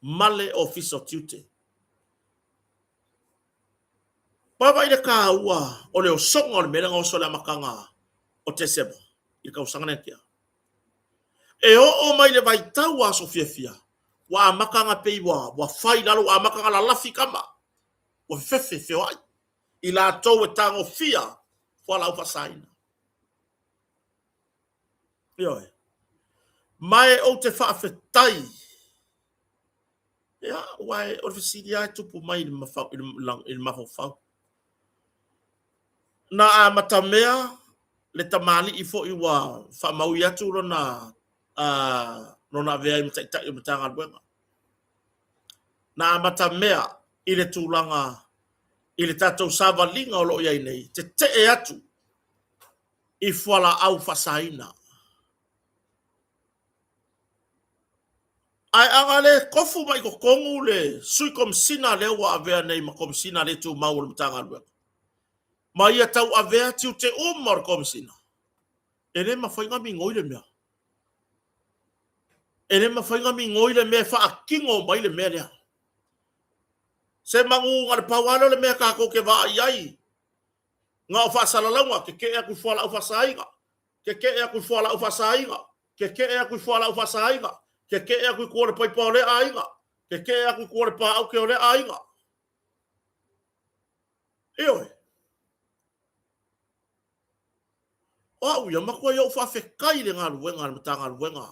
ma le Ofisa o Tiute. Vaavaai le taua o le osoga o le mea lea na oso i le amataga o Tesema i le tausaga lea na tea. E oo mai le vaitau aso fiafia, ua amata ona pei ua fai i lalo, ua amata ona lalafi tama, ua fefefe feoai i latou e tagofia fualaau faasaina. Ioe. Ma e ou te faafetai. Ia, aua o le fesili lava e tupu mai i le mafaufau. Na amatamea le tamalii foi ua faamaui atu lona lona avea ai ma taitai o Matagaluega. Na amatamea i le tulaga i le tatou savaliga o lo o i ai nei, tetee atu i fualaau faasaina. Ae a na le tofu mai i totonu le Sui Komesina lea ua avea nei ma Komesina le tumau o le Matagaluega, ma ia tauavea tiute uma o le Komesina, e le mafai ona migoi le mea. E le mafai ona migoi le mea e faatino mai le mea lea. Se manu na o le pau lava lea o le mea tatou te vaai ai, na o faasalalauga, tetee atu i fualaau faasaina, tetee atu i fualaau faasaina, tetee atu i fualaau faasaina, tetee atu i tua o le paipa o lea aiga, tetee atu i tua o le paaute o lea aiga. Ioe. O au ia, matuai ou faafetai i le galuega a le Matagaluega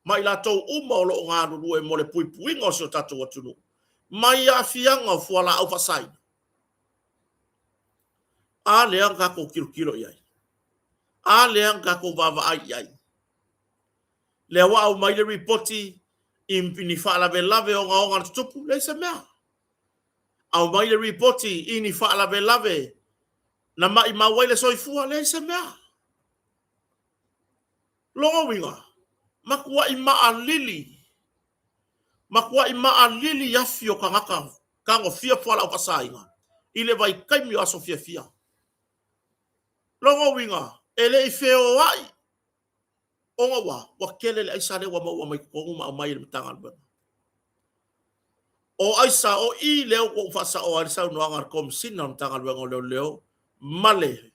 ma i latou uma o lo o galulue mo le puipuiga o si o tatou atunuu mai aafiaga o fualaau faasaina. A lea na tatou tilotilo i ai? A lea na tatou vaavaai i ai? Lea ua aumai le ripoti i ni faalavelave ogaoga na tutupu, leai se mea. Aumai le ripoti i ni faalavelave na maimau ai le soifua, leai se mea. Lona uiga, matuai maalili, matuai maalili afi o tagata tagofia fualaau faasaina i le vaitaimi o aso fiafia. Lona uiga, e le i feoai ona ua ua tele le aisa lea ua maua mai totonu ma aumai e le Matagaluega. O aisa, o i lea ua ou faasaoa ai le saunoaga a le Komesina o le Matagaluega o Leoleo ma le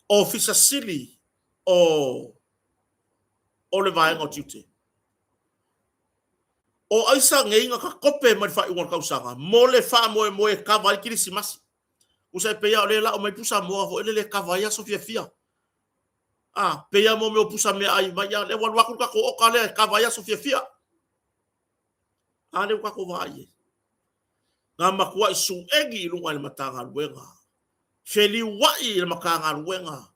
Ofisa Sili o o le Vaega o Tiute. O aisa nei na tatope mai le faaiuga o le tausaga mo le faamoemoe e kava ai le Kerisimasi. Tusa e pei lava o lea e lau mai pusa moa foi lele e kava ai aso fiafia. A, pei lava mo mea o pusa meaai mai, ia lea ua alu atu le tatou oka lea e kava ai aso fiafia. A lea ua tatou vaai i ai. Na matuai suegi i luga i le Matagaluega, feliuai i le Matagaluega,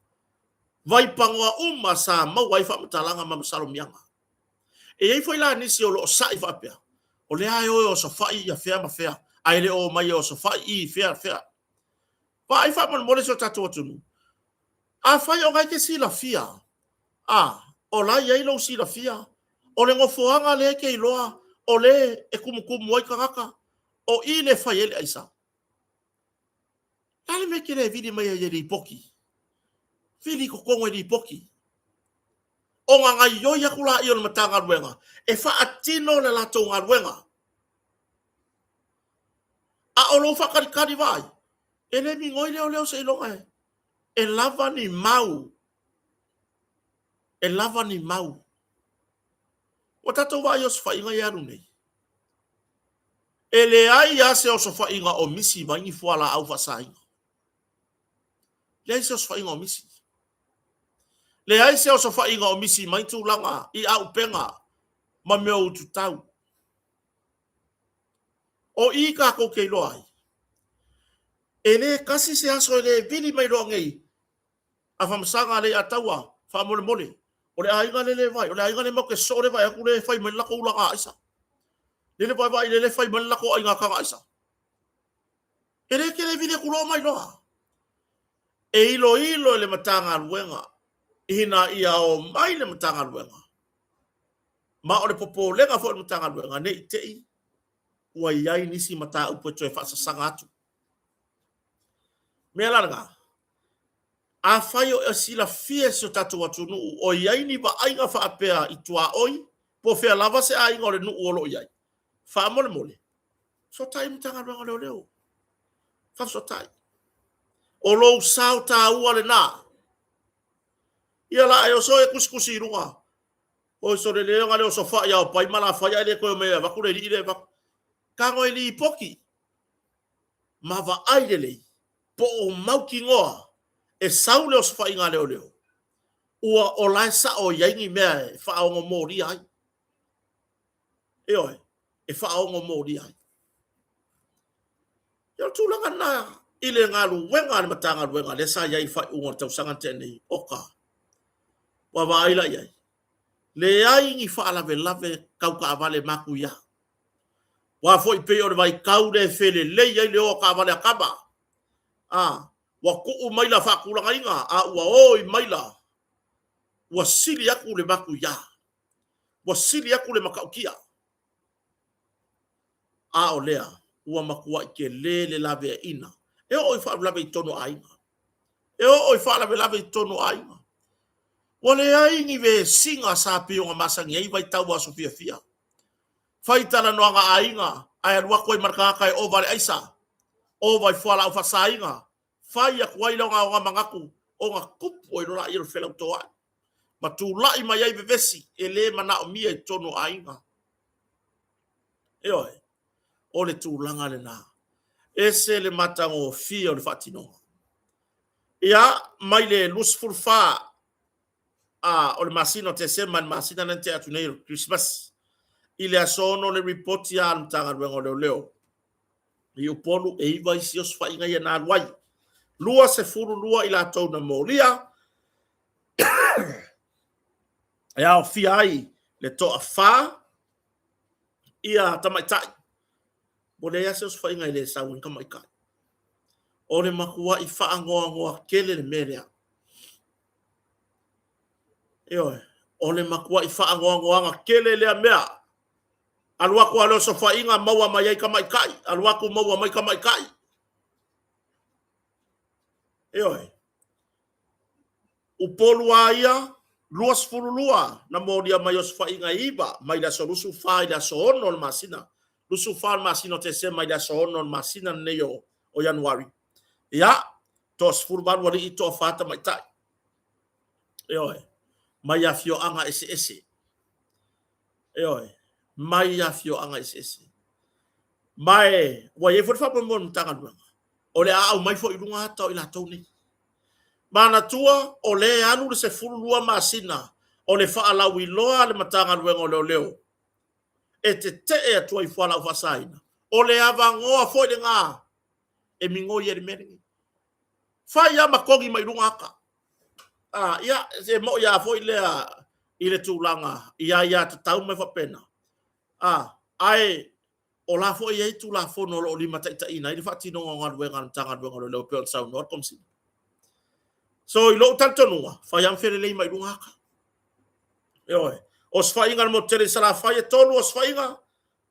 vaipanoa uma sa maua ai faamatalaga ma masalomiaga. E i ai foi la nisi o lo o sa'i faapea, o lea e o e osofai ia fea ma fea, ae le o omai e osofai i fea fea. Vaai faamolemole si o tatou atunuu. Afai o na e te silafia, a, o la e i ai lou silafia, o le nofoaga lea e te iloa o le e tumutumu ai tagata, o i le e fai ai le aisa. O le a le mea e te le vili mai ai e lipoti? Vili i totonu e lipoti. Ona gaioi atu laia o le Matagaluega e faatino le latou galuega. A o lou faatalitali vaai, e le migoi leoleo seiloga e lava ni mau, e lava ni mau. Ua tatou vaai i osofaiga ia e alu nei. E leai lava se osofaiga o misi mai ni fualaau faasaina. Leai se osofaiga o misi. Leai se osofaiga o misi mai tulaga i aupega ma mea ututau. O i tatou te iloa ai, e le tasi se aso e le vili mai loa nei a Famasaga a Leiataua, faamolemole, o le aiga lea le vai, o le aiga lea matou te sosoo lea e vaai atu lea e fai mai le latou ulaga aisa. Lele vaai lele e fai mai le latou aiga taga aisa. E le tele vili atu loa mai loa. E iloilo e le Matagaluega ina ia o mai le Matagaluega ma o le popolega foi o le Matagaluega ne i te i ua i ai nisi mataupu e toe faasasaga atu. Mea la lena, afai o silafia e si o tatou atunuu o i ai ni vaaiga faapea i tuaoi po o fea lava se aiga o le nuu o lo o i ai, faamolemole, fesootai i le Matagaluega o Leoleo. Faafesootai. O lou sao taua lena. Ia la e oso e tusitusi i luga. Oi sole le ona le osofai a o pai ma lafai ae le toe omai e avatu le alii le avatu. Tago e lipoti ma vaai lelei po o mautinoa e sau le osofaiga a leoleo ua o la e sao i ai ni mea e faaogomolia ai. Ioe, e faaogomolia ai. Ia o le tulaga lena i le galuega a le Matagaluega lea sa i ai i le faaiuga o le tausaga na tea nei, oka, ua vaai la i ai, leai ni faalavelave tau taavale matuia. Aua foi pei o le vaitau lea e felelei ai le o a taavale a tama. A, ua tuu maila faatulagaina, a ua oi maila, ua sili atu le matuia, ua sili atu le matautia. A o lea, ua matuai tele le laveaiina e oo i faalavelave i totonu o aiga. E oo i faalavelave i totonu o aiga. Ua leai ni vesiga sa pei ona masani ai vaitau o aso fiafia. Fai talanoaga a aiga ae alu atu ai ma le tagata e ova le aisa, ova i fualaau faasaina, fai atu ai lea ona manatu ona tupu ai loa lea o le felautoa'i ma tulai mai ai vevesi e le manaomia i totonu o aiga. Ioe, o le tulaga lena. Ese le matagofie o le faatinoga. Ia, mai le 24 a, o le masina o Tesema, le masina lea na tea atu nei o le Kerisimasi, i le aso 6 le ripoti a le Matagaluega o Leoleo i Upolu, e 9 isi osofaiga ia na alu ai. 22 i latou na molia, e aofia ai le toafa ia tamaitai. Ua leai lava se osofaiga e le sau ai ni tamaitai. O le matuai faanoanoa tele le mea lea. Ioe, o le matuai faanoanoaga tele lea mea. Alu atu lava le osofaiga maua mai ai tamaitai, alu atu maua mai tamaitai. Ioe. Upolu a ia, 22 na molia mai osofaiga e 9 mai le aso 24 i le aso 6 o le masina, 24 o le masina o Tesema i le aso 6 o le masina lenei o Ianuari. Ia, toa 18 alii, toa 4 tamaitai. Ioe, mai afioaga eseese. Ioe, mai afioaga eseese. Ma e, ua i ai foi le faamoemoe o le Matagaluega, o le a aumai foi i luga ata o i latou nei. Manatua, o lea e alu le 12 masina o le faalauiloa a le Matagaluega o Leoleo e tetee atu ai i fualaau faasaina. O le avanoa foi lena e migoi ai le mea lenei. Fai lava ma togi mai luga ata. Ah, ia, e moi lava foi lea i le tulaga i aiatatau ma faapena. Ah, ae o la foi e i ai Tulafono o lo o limataitaiina ai le faatinoga o galuega a le Matagaluega o Leoleo e pei ona saunoa le Komesina. So i lou talitonuga, fai lava ma felelei mai luga ata. Ioe. Osofaiga a le motu tele i Salafai e 3 osofaiga,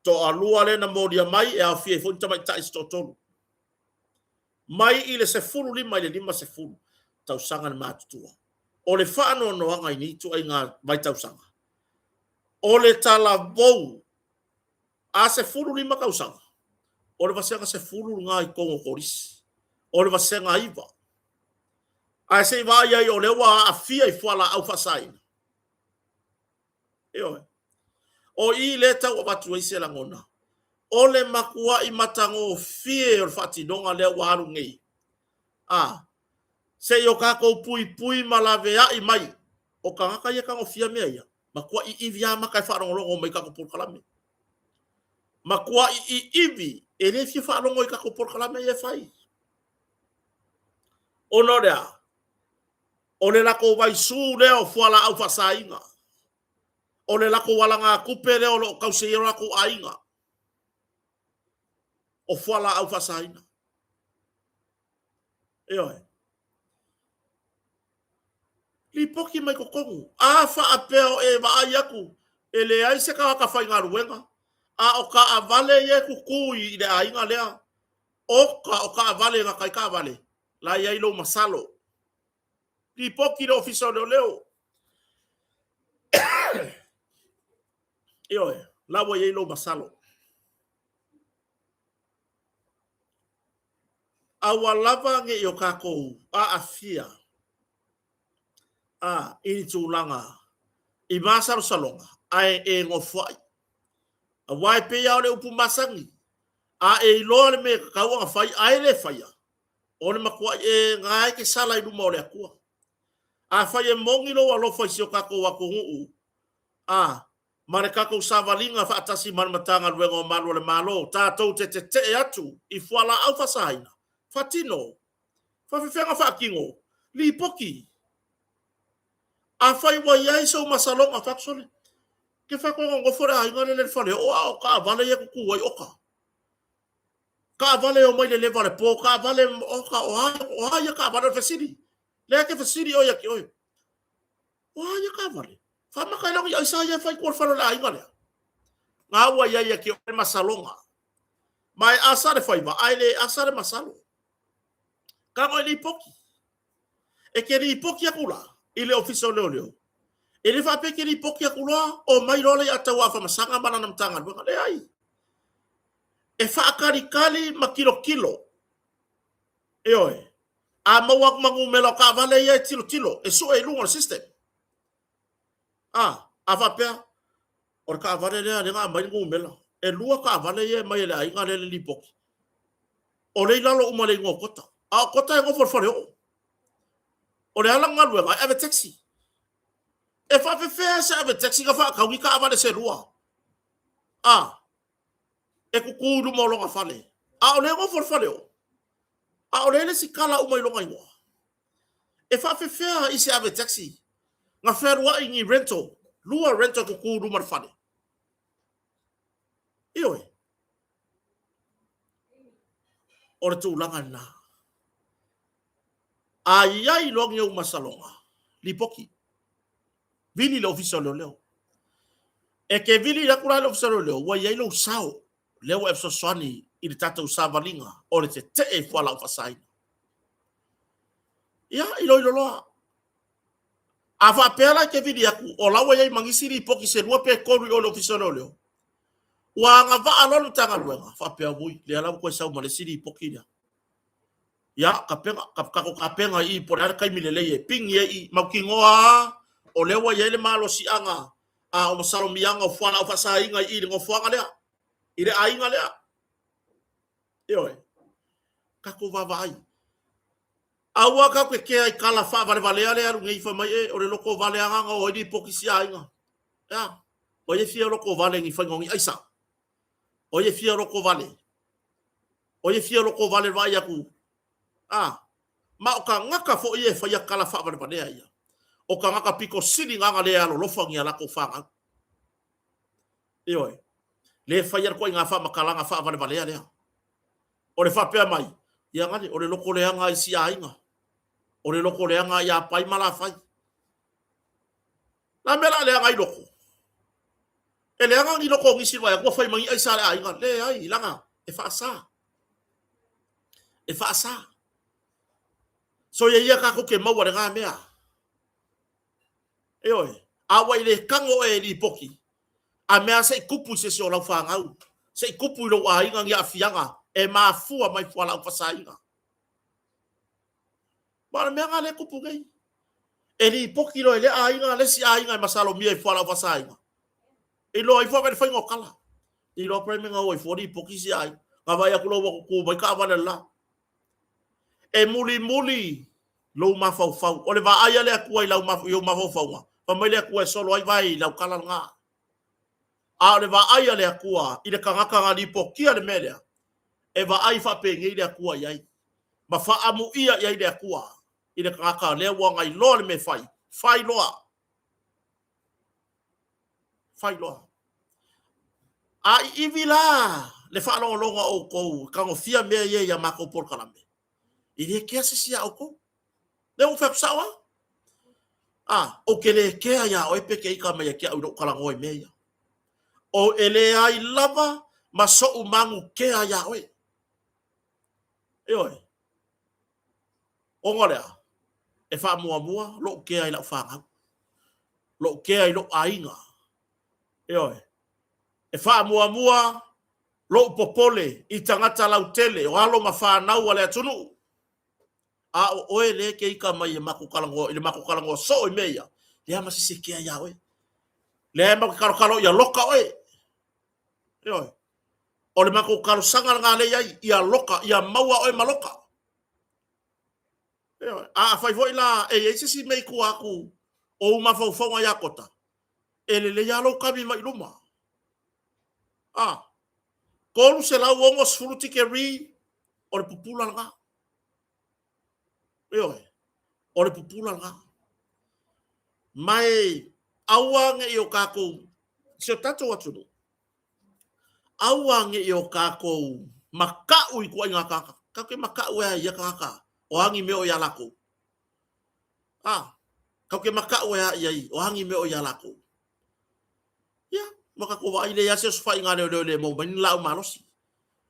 toalua lea na molia mai e aofia ai foi ni tamaitai se toatolu. Mai i le 15 i le 50. tausaga le matutua. O le faanoanoaga i nei ituaiga vaitausaga, o le talavou a 15 tausaga, o le vasega 10 lena i totonu o kolisi, o le vasega 9. Ae se i vaai ai o lea ua aafia i fualaau faasaina. Ioe. O i lea e tau avatu ai se lagona, o le matuai matagofie o le faatinoga lea ua alu nei. A, se i o tatou puipui ma laveai mai o tagata ia e tagofia mea ia, matuai iivi lava maka e faalogologo mai i tatou polokalame. Matuai iivi, e le fia faalogo i tatou polokalame ia e fai. Ona o le a? O le latou vaisu lea o fualaau faasaina. O le latou alagatupe lea o lo o tausi ai o latou aiga. O fualaau faasaina. Ioe. Lipoti mai totonu. A faapea o e vaai atu e leai se tagata faigaluega, a o taavale ia e tutu i le aiga lea, oka o taavale e gata ai taavale, la e i ai lou masalo. Lipoti i le Ofisa o Leoleo. Ioe, la ua i ai lou masalo. Aua lava ne i o tatou aafia a i ni tulaga i masalosaloga ae e nofoai. Aua e pei lava o le upu masani, a e iloa le mea e tatau ona fai ae le faia, o le matuai e na e te sala i luma o le Atua. Afai e moni lou alofa i si o tatou atunuu, a, ma le tatou savaliga faatasi ma le Matagaluega o Malu o le Malo, tatou te tetee atu i fualaau faasaina, faatino, faafefea faatino, lipoti. Afai ua i ai sou masaloga, fai atu sole, ke fai atu nonofo le aiga lele i le faleoo a o taavale ia tutu ai oka. Taavale e omai le leva o le po, taavale oka, o a, o a ia taavale o le fesili. Lea ke fesili oe ia te oe. O a ia taavale? Faamaka i lagi aisa ia e fai tua o le fale o le aiga lea. Nga ua i ai ia te oe masaloga. Ma e asa le faiva, ae le asa le masalo. Tago e lipoti. E te lipoti atu la i le Ofisa o Leoleo. E le faapea e te lipoti atu loa, omai loa le Leiataua Afamasaga ma lana Matagaluega. Leai. E faatalitali ma tilotilo. Ioe. A maua atu ma numera o taavale ia e tilotilo, e sue i luga o le system. A, a faapea, o le taavale lea lea na aumai le numera. E lua taavale ia e aumai e le aiga lea le lipoti. O lea i lalo uma le igoa o Kota. A o Kota e nofo i le faleoo. O le ala galuega e ave taxi. E faafefea se ave taxi na faatau ni taavale se lua. A, e tutu i luma o lona fale. A o lea e nofo i le faleoo. A o lea e lesitala uma i lona igoa. E faafefea i se ave taxi na fealuai ni rental, lua rental tutu i luma o le fale. Ioe. O le tulaga lena. A i ai loa ni ou masaloga, lipoti. Vili le ofisa o leoleo. E te vili atu la i le ofisa o leoleo, ua i ai lou sao, lea ua e fesoasoani i le tatou savaliga o le tetee i fualaau faasaina. Ia, iloilo loa. A faapea la e te vili atu, o la ua i ai ma nisi lipoti se lua pe tolu i o i le ofisa o leoleo, ua agavaa loa le Matagaluega, faapea, ui, lea la ua toe sau ma le isi lipoti lea. Ia, tapena, tatou tapena i i po o le a le taimi lelei e pigi ai i, mautinoa lava o lea ua i ai le malosiaga a o masalomiaga o fualaau faasaina i i le nofoaga lea, i le aiga lea. Ioe, tatou vaavaai. Aua tatou te kea i tala faavalevalea lea e alu nei fai mai e o le lotovale lava na o ai lipoti si aiga. E a? O ai e fia lotovale i ni faiga o ni aisa? O ai e fia lotovale? O ai e fia lotovale vaai atu? A, ma o tagata foi ia e faia tala faavalevalea ia. O tagata pito sili na na le alolofa ni a latou fanau. Ioe. Le faia le ituaiga faamatalaga faavalevalea lea. O le faapea mai, ia gale, o le loko leaga i si aiga. O le loko leaga ia Pai ma Lafai. La mea la leaga ai loko? E leaga ni loko o nisi vaai atu ua fai mai ni aisa a le aiga. Leai, leaga e faasa. E faasa. Soia ia kākou ke maua le ngā mea. Ioe, a ua i le kago oe e lipoti, a mea se i kupu i se isi o lau fanau, se i kupu i lou aiga ni aafiaga e mafua mai fualaau faasaina. Ma o le mea lena lea e tupu nei. E lipoti loa e lea aiga le isi aiga e masalomia i fualaau faasaina. Iloa ifo ave le faiga o tala. Iloa prime na o ifo lipoti isi aiga. Na vaai atu loa ua tutu mai taavale la. E mulimuli lou mafaufau. O le vaai a le Atua i lau i ou mafaufauga, fai mai le Atua e solo ai vae i lau tala lena. A o le vaai a le Atua i le tagata na lipotia le mea lea, e vaai faapenei le Atua i ai, ma faaamuia i ai le Atua i le tagata lea ua na iloa le mea e fai, fai loa. Fai loa. A iivi la le faalogologo a outou e tagofia mea ia i a matou polokalame, e le kea se isi iā outou. Lea ua ou fai atu sao lava. A, ou te le kea iā oe pe te ita mai ia te au i lou talanoa i mea ia. O e leai lava ma so'u manu kea iā oe. Ioe. Ona o le a? E faamuamua lou kea i lau fanau. Lou kea i lou aiga. Ioe. E faamuamua lou popole i tagata lautele, o alo ma fanau a le atunuu. A o oe lea e te ita mai e matou talanoa, i le matou talanoa soo i mea ia, leai ma se isi e kea iā oe. Leai matou te talotalo ia loka oe. Ioe. O le matou talosaga lena lea i ai, ia loka, ia maua oe ma loka. Ioe. A afai foi la e i ai se isi mea i tua atu o ou mafaufauga ia Kota, e lelei lava lou kami mai i luma. A, 360 tikeri o le pupula lena. Ioe, o le pupula lena. Ma e aua ne i o tatou, si o tatou atunuu, aua ne i o tatou makaʻu i ituaiga tagata. Tatou te makaʻu e a i ia tagata, o a ni mea o iā latou. A, tatou te makaʻu e a i ai, o a ni mea o iā latou. Ia, ua tatou vaai leai lava se osofaiga a leoleo e le maua mai ni laau malosi.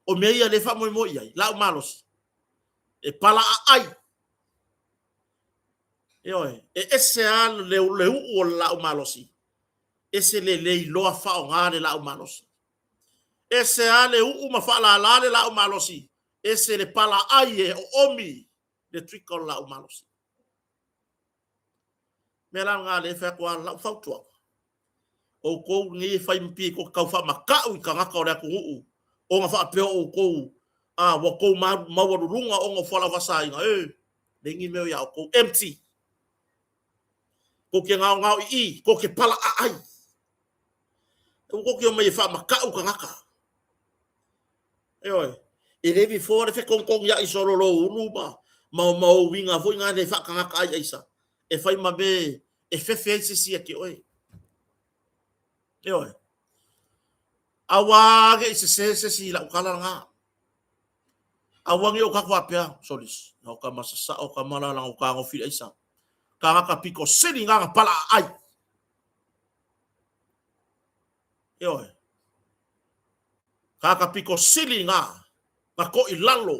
O mea ia lea e faamoemoe i ai, laau malosi. E palaaai. Ioe, e ese lava le, le uu o le laau malosi, ese le le iloa faaaoga le laau malosi. Ese lava le uu ma faalala le laau malosi, ese le palaaai e oomi le trigger o le laau malosi. Mea la lena lea e fai atu lava lau fautuaga, outou nei e fai ma pei tou te tau faamata'u i tagata o le atunuu ona faapea o outou a ua outou maualuluga ona o fualaau faasaina, e leai ni mea o ia outou, empty. Tou te gaogao i i, tou te palaaai. Aua tou te omai e faamata'u tagata. Ioe. E le before le fetogitogia'i solo lou ulu ma ma ma ou uiga foi na le faatagata ai aisa e fai ma me e fefe ai se isi ia te oe. Ioe. Aua ne i sese se isi i lau tala lena. Aua ne i ou tatou faapea, solis, o ka masasao ka malala o fetagofi i le aisa. Tagata pito sili na na palaaai. Ioe. Tagata pito sili na, na toʻilalo.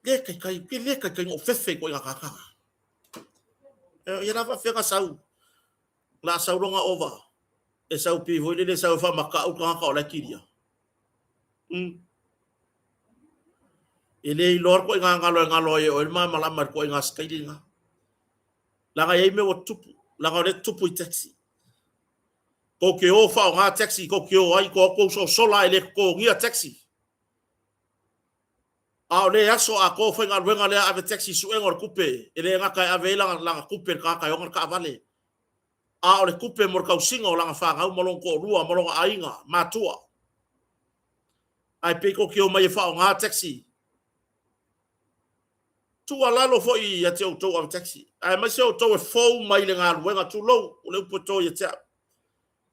Le taitai, ke le taitai na ou fefe i ituaiga tagata na. Ia la faafefea na sau, la sau lona ova, e sau pei foi lele e sau e faamata'u le tagata o la e kilia. E le iloa le ituaiga galo e galo ai e oe le malamalama i le ituaiga sitaili lena. Leaga e i ai mea ua tutupu, leaga o lea e tutupu i taxi. Tou te o faaaoga taxi, tou te o ai, tou atu sosola e le totogia taxi. A o le aso atoa o faigaluega lea ave taxi i suega o le tupe, e le gata e ave ai lana, lana tupe i le tagata e ona le taavale, a o le tupe mo le tausiga o lana fanau ma lona toalua ma lona aiga matua. Ae pei tou te omai e faaaoga taxi. Tuualalo foi ia te outou ave taxi, aemaise outou e fou mai le galuega, tulou, o le upu e to ia te au.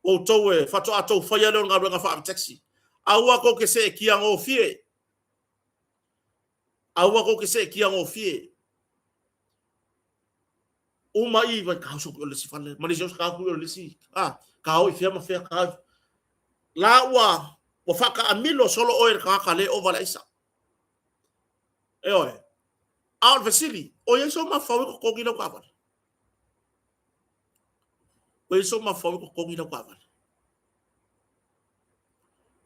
Outou e faatoa tou faia lea o le galuega faa-ave taxi. Aua tou te seetia gofie. Aua tou te seetia gofie. Uma i, vai, ka uso o le isi fale, ma nisi o ka o le isi, ah, ka o i fea ma fea, ka La ua, ua faataamilo solo oe le tagata le ova le aisa. Ioe. A o le fesili, o i ai sou mafaufau e totogi lau taavale? O i ai sou mafaufau e totogi lau taavale?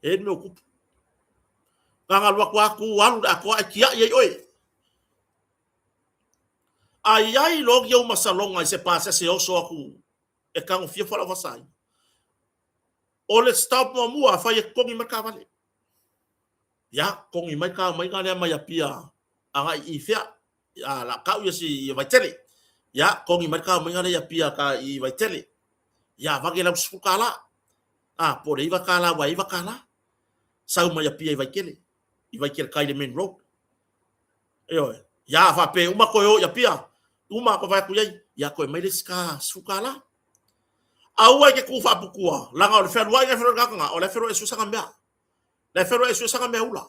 E ai le mea o tupu. Na ona alu atu lava tu alu le atoa ae tiai ai oe. A i ai loa ni ou masaloga i se pasese e oso atu e tagofia fualaau faasaina, o le stop muamua, afai e totogi mai le taavale. Ia, totogi mai le taumaiga lea mai Apia agai i fea? A la tau ia si i Vaitele. Ia, totogi mai le taumaiga lea i Apia ka i Vaitele. Ia, avane lau $10. A, po o le $9 aua e $9. Sau mai Apia i Vaitele, i Vaitele tai i le main road. Ioe. Ia, a faapea e uma toe o i Apia, uma toe vaai atu i ai, ia toe aumai le isi ta $10. Aua e te tu faaputua, leaga o le fealuai na e fealuai le tagata na, o la e fealuai e sue sana mea. La e fealuai e sue sana mea ula.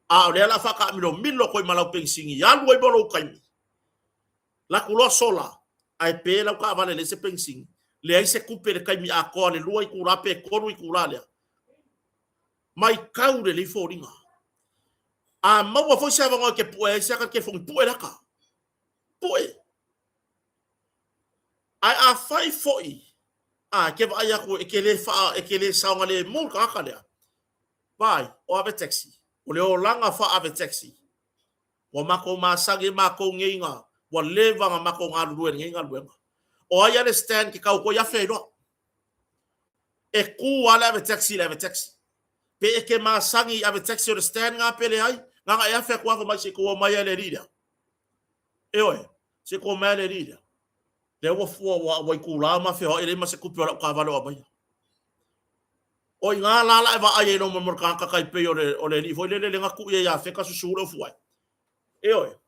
A o lea o le a faataamilomilo atu ai ma lau penisini, alu ai ma lou taimi. Laku loa sola, ae pe lau taavale leai se penisini, leai se tupe i le taimi atoa le 2 itula pe 3 itula lea. Matau lelei foliga. A maua foi se avanoa e te pue ai se ata telefoni, pue le ata. Pue. Ae afai foi a e te vaai atu e te le faa, e te le saogalemu le tagata lea, vaai, o ave taxi, o le olaga faa-ave taxi. Ua matou masani ai matou nei na, ua leva ona matou galulue i lenei galuega. O ai a le stand ke tau atu ai afe ai loa. E tu lava le ave taxi i le ave taxi. Pe e te masani i ave taxi o le stand na pe leai, na ona e afe atu lava fai mai se i tou omai lava i le alii lea. Ioe, se i tou omai lava i le alii lea. Lea ua fua ua ua itula ma feoai leai ma se tupe o lau taavale o aumaia. O i ina la la e vaai ai loa ma le tagata tai pei o le o le alii foi lele lea na tuu ia ia Feka susu le ofu ai. Ioe.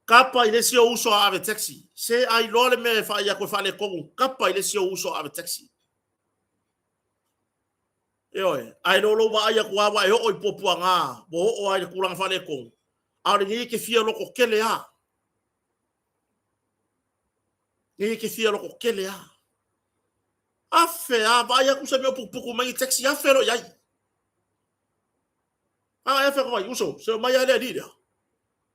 Kapa i le isi ou uso a ave taxi. Se a iloa le mea e faai atu e faaletonu, kapa i le isi ou uso a ave taxi. Ioe, ae le o lou vaai atu lava ua e oo i puapuaga, ua oo lava i le tulaga faaletonu, a o lenei e te fia lototele lava. Lenei e te fia lototele lava. Afe lava, vaai atu se mea o putuputu mai ni taxi, afe loa i ai. A e afe atu ai, uso, se omai lava le alii lea.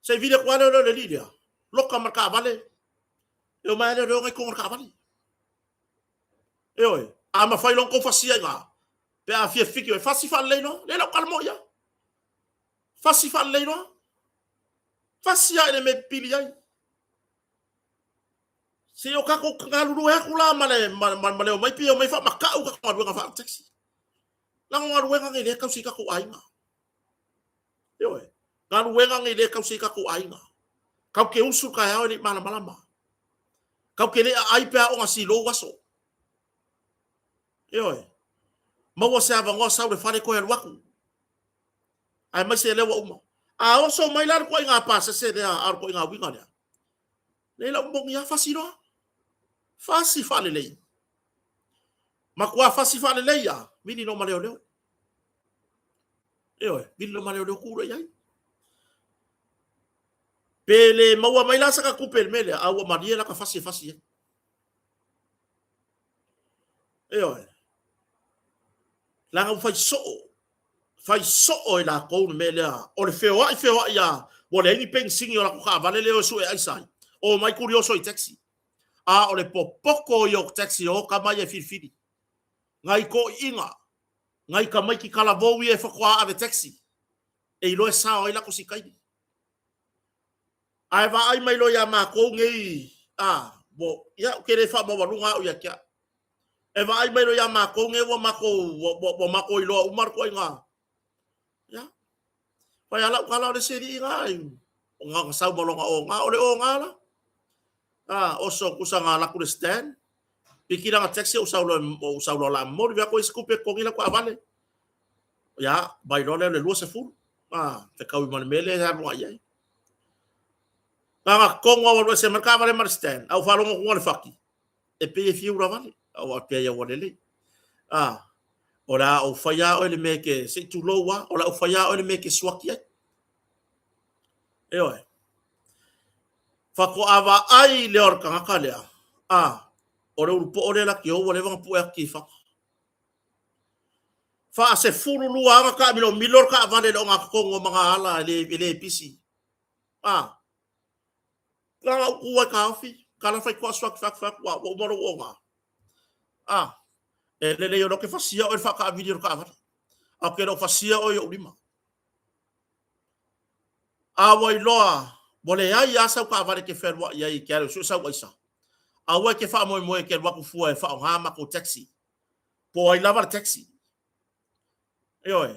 Se i vili atu lava lea o le alii lea. Loka ma le taavale, e omai lava leoleo na i totonu o le taavale. Ioe, a mafai loa ona tou fasia i ina, pe a fia fiki oe, fasi faalelei loa, leai lau tala moi lava. Fasi faalelei loa. Fasi lava i le mea e pipili ai. Se o tatou galulue atu la ma le, ma, ma, ma le omai pei e omai faamata'u tatou galuega faa-taxi. Leaga o galuega nei lea e tausi ai tatou aiga. Ioe, galuega nei lea e tausi ai tatou aiga. Tatou te usu i le taeao e le i malamalama. Tatou te le aai pe a oga silou aso. Ioe, maua se avanoa sau i le fale toe alu atu. Aemaise lea ua uma. A oso mai la le ituaiga pasese lea, a o le ituaiga uiga lea, Nei lau moni lava fasi loa. Fasi faalelei. Matua fasi faalelei a, vili loa ma leoleo. Ioe, vili loa ma leoleo tu loa i ai. Pe le maua mai la saka tupe i le mea lea, a ua malie la ka fasi e fasi ai. Ioe. Leaga ua fai soo. Fai soo e latou le mea lea. O le feoai feoai a, ua leai ni penisini o latou taavale lea e o e sue aisa ai. Omai kurioso i taxi. A o le popoto ia o taxi o tama ia e filifili. Nai toeaiina, nai tamaiti talavou ia e faatoa ave taxi. E iloa e sao ai latou sikaini. Ae vaai mai loa ia matou nei, a, ua, ia, ou te le faamaualuga au ia te au. E vaai mai loa ia matou nei ua matou, ua, ua, ua matou iloa uma le ituaiga. Ia. Fai a lau tala o le isi alii na, na sau ma lona oga, o le oga la. A, oso kusa na alu atu i le stand, piki lana taxi ou sau loa, ou sau loa o le a momoli, vea koe i se tupe e totogi lau taavale. Ia, mai loa lea o le 20, a, fetaui ma le mea lea e alu agai i ai. Na ona totogo lava ua alu ese mai le taavale ma le stand, a ua faalogo atu le faki, e pei e fia ulavale, a ua faapea ia ua lelei. A, o le a ou faia oe le mea e te, se i tulou lava, o le a ou faia oe le mea e te suaki ai. Ioe. Faatoa vaai lea o le tagata lea, a, o le ulupoo lea laki o ua leva ona pue atu i faga. Faasefululua aga taamilomilo le taavale i le ogatotonu o magaala e le, e le pisi. A, na ona ou tu ai taofi, tala fai toa suatu fai atu fai atu, ua uma lou oga. A, e lelei o lea ou te fasia oe i le faataavili o le taavale, ae ou te le o fasia oe i ou lima. A ua iloa ua leai lava sau taavale e te fealuai ai e te alu e sue sau aisa, aua e te faamoemoe e te alu atu fua e faaaoga matou taxi. Po o ai lava le taxi. Ioe.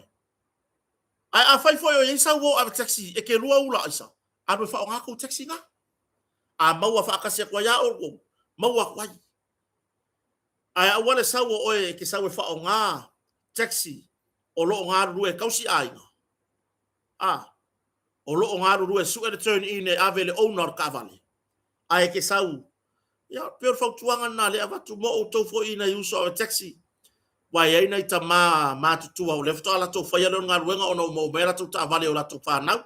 Ae afai foi o i ai sau uo ave taxi e te lua ula aisa, alu e faaaoga tou taxi na. A maua faatasi atu ai lava outou, maua atu ai. Ae aua le sau o oe e te sau e faaaoga taxi o lo o galulue e tausi aiga. A, o lo o galulue e sue le turn in e ave i le owner o le taavale, ae e te sau, ia, pei o le fautuaga lena lea e avatu mo outou foi i nai uso ave taxi. Aua e i ai nai tama matutua o lea faatoa latou faia lea o le galuega ona ua maua mai a latou taavale i o latou fanau.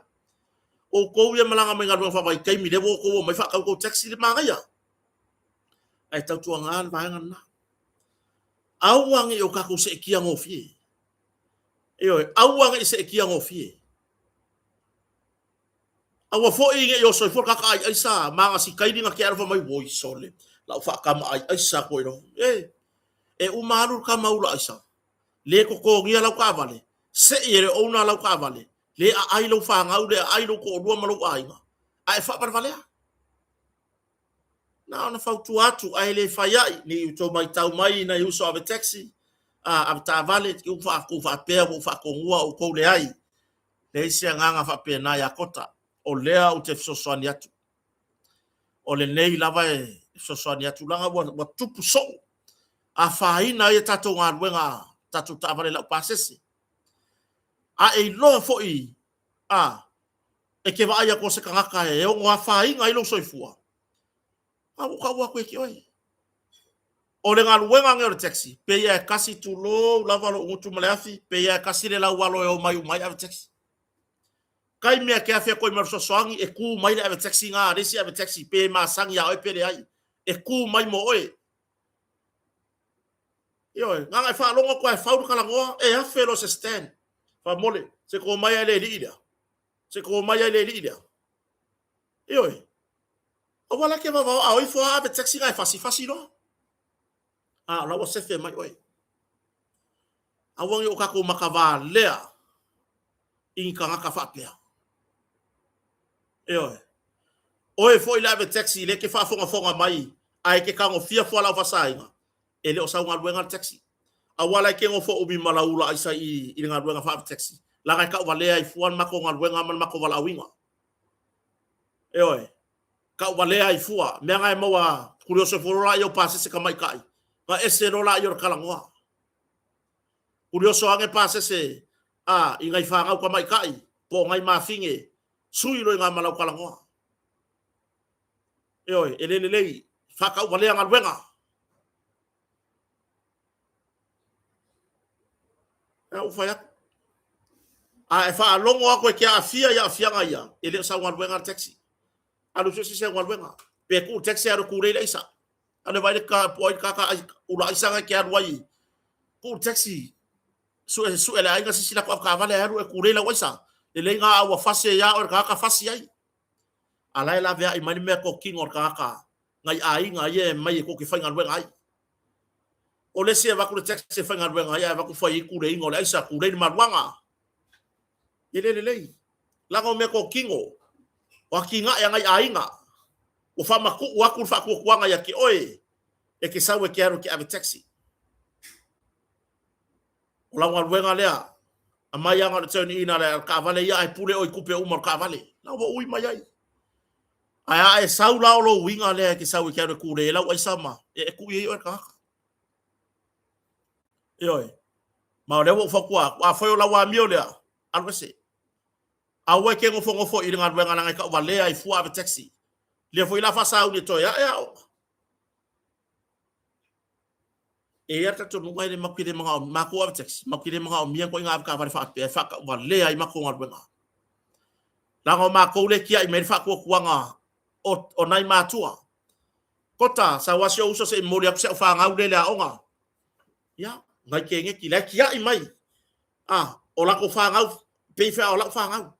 Outou ia e malaga mai galuega faavaitaimi lea ua outou omai faatau tou taxi le manaia. Ae tautuana le vaega lena. Aua ne i o tatou seetia gofie. Ioe, aua ne i seetia gofie. Aua foi ne i oso ai fua le tagata ai aisa ma ana sikaili na tea alofa mai, woi sole, lau faatama ai aisa atu ai loa. E, e uma alu le tama ula aisa, le totogia lau taavale, sei e le owner lau taavale, le aai lou fanau, le aai lou toalua ma lou aiga, ae faavalevalea. Na ona fautua atu, ae le fai ai, ne i outou matau mai i nai uso ave taxi, a, ave taavale, te i ua outou faapea ua ou faatonua outou, leai. Leai se agaga faapena ia Kota, o lea ou te fesoasoani atu. O lenei lava e fesoasoani atu, leaga ua, ua tupu soo, afaina ai a tatou galuega, tatou taavale laupasese. A e iloa foi, a, e te vaai atu o se tagata e ono afaina ai lou soifua, a ua ou taua atu ia te oe. O le galuega nei o le taxi, pei lava e tasi tulou lava lou gutu ma le afi, pei lava e tasi le laualo e omai uma ai ave taxi. Taimi lava e te afe atu ai ma le fesoasoani, e tu mai le ave taxi na a le isi ave taxi, pe masani ia oe pe leai, e tu mai mo oe. Ioe, na ona e faalogo atu lava e fau le talanoa, e afe loa se stand. Faamole, se to mai lava i le alii lea. Se to mai lava i le alii lea. Ioe. Aua la ke vavao a o ifo a ave taxi na e fasi, fasi loa. A, o la ua sefe mai oe. Aua ne i o tatou makavalea i ni tagata faapea. Ioe. Oe foi le ave taxi lea e te faafogafoga mai ae e te tagofia fualaau faasaina, e le o sau galuega le taxi. Aua la e te nofo umi ma lau ula aisa i i le galuega faaave taxi, leaga e tauvalea ai fua le matou galuega ma le matou valaauina. Ioe. Tauvalea ai fua. Mea na e maua kulioso ifo loa laia o pasese tamaitai, na ese loa laia o le talanoa. Kulioso ane pasese a i nai fanau tamaitai po o nai mafine, sui loa i na ma lau talanoa. Ioe, e le lelei, faatauvalea galuega. Ea ua fai atu. A e faalogo atu e te aafia i aafiaga ia, e le o sau galuega le taxi. Alu sue se isi au galuega. Pe tuu le taxi alu e tulei le aisa. Alu e vaai le ka, po o ai le kaka ai, ula aisa na e te alu ai. Tuu le taxi, sue, sue le aiga se isi latou avetaavale ae alu e tulei lau aisa. Lelei na a ua fasi ai lava oe le tagata fasi ai. A la e laveai mai le meatotino a le tagata nai aiga ia e mai e tou te faigaluega ai. O le isi e avatu le tax e faigaluega ai ae avatu fai ai tuleiga o le aisa, tulei le maluaga. E le lelei. Leaga o meatotino, o atinae a nai aiga, ua faamatuu atu le faatuatuaga ia te oe e te sau e te alu e te ave taxi. O lau galuega lea, aumai lava na o le turn in a le taavale ia ae pule oe i tupe uma o le taavale. La ua ui mai ai. Ae a e sau la o lou uiga lea e te sau e te alu e kule ai lau aisa ma e, e kui ai oe le tagata. Ioe. Ma o lea ua ou fautua atu, afai o lau amio lea, alu ese. Aua e te nofonofo i le galuega leaga e tauvalea ai fua ave taxi. Lea foi la faasauni e toe ae aoga. E i ai le talitonuga e le matou te le manaomia, matou ave taxi, matou te le manaomia ituaiga avetaavale faapea e faatauvalea ai matou galuega. Leaga o matou lea e tiai mai ai le faatuatuaga o, o nai matua. Kota, sau lava si ou uso se i momoli atu si au fanau lea i le aoga. Ia, nai keneti, la e tiai mai. A, o latou fanau, pei fea o lau fanau.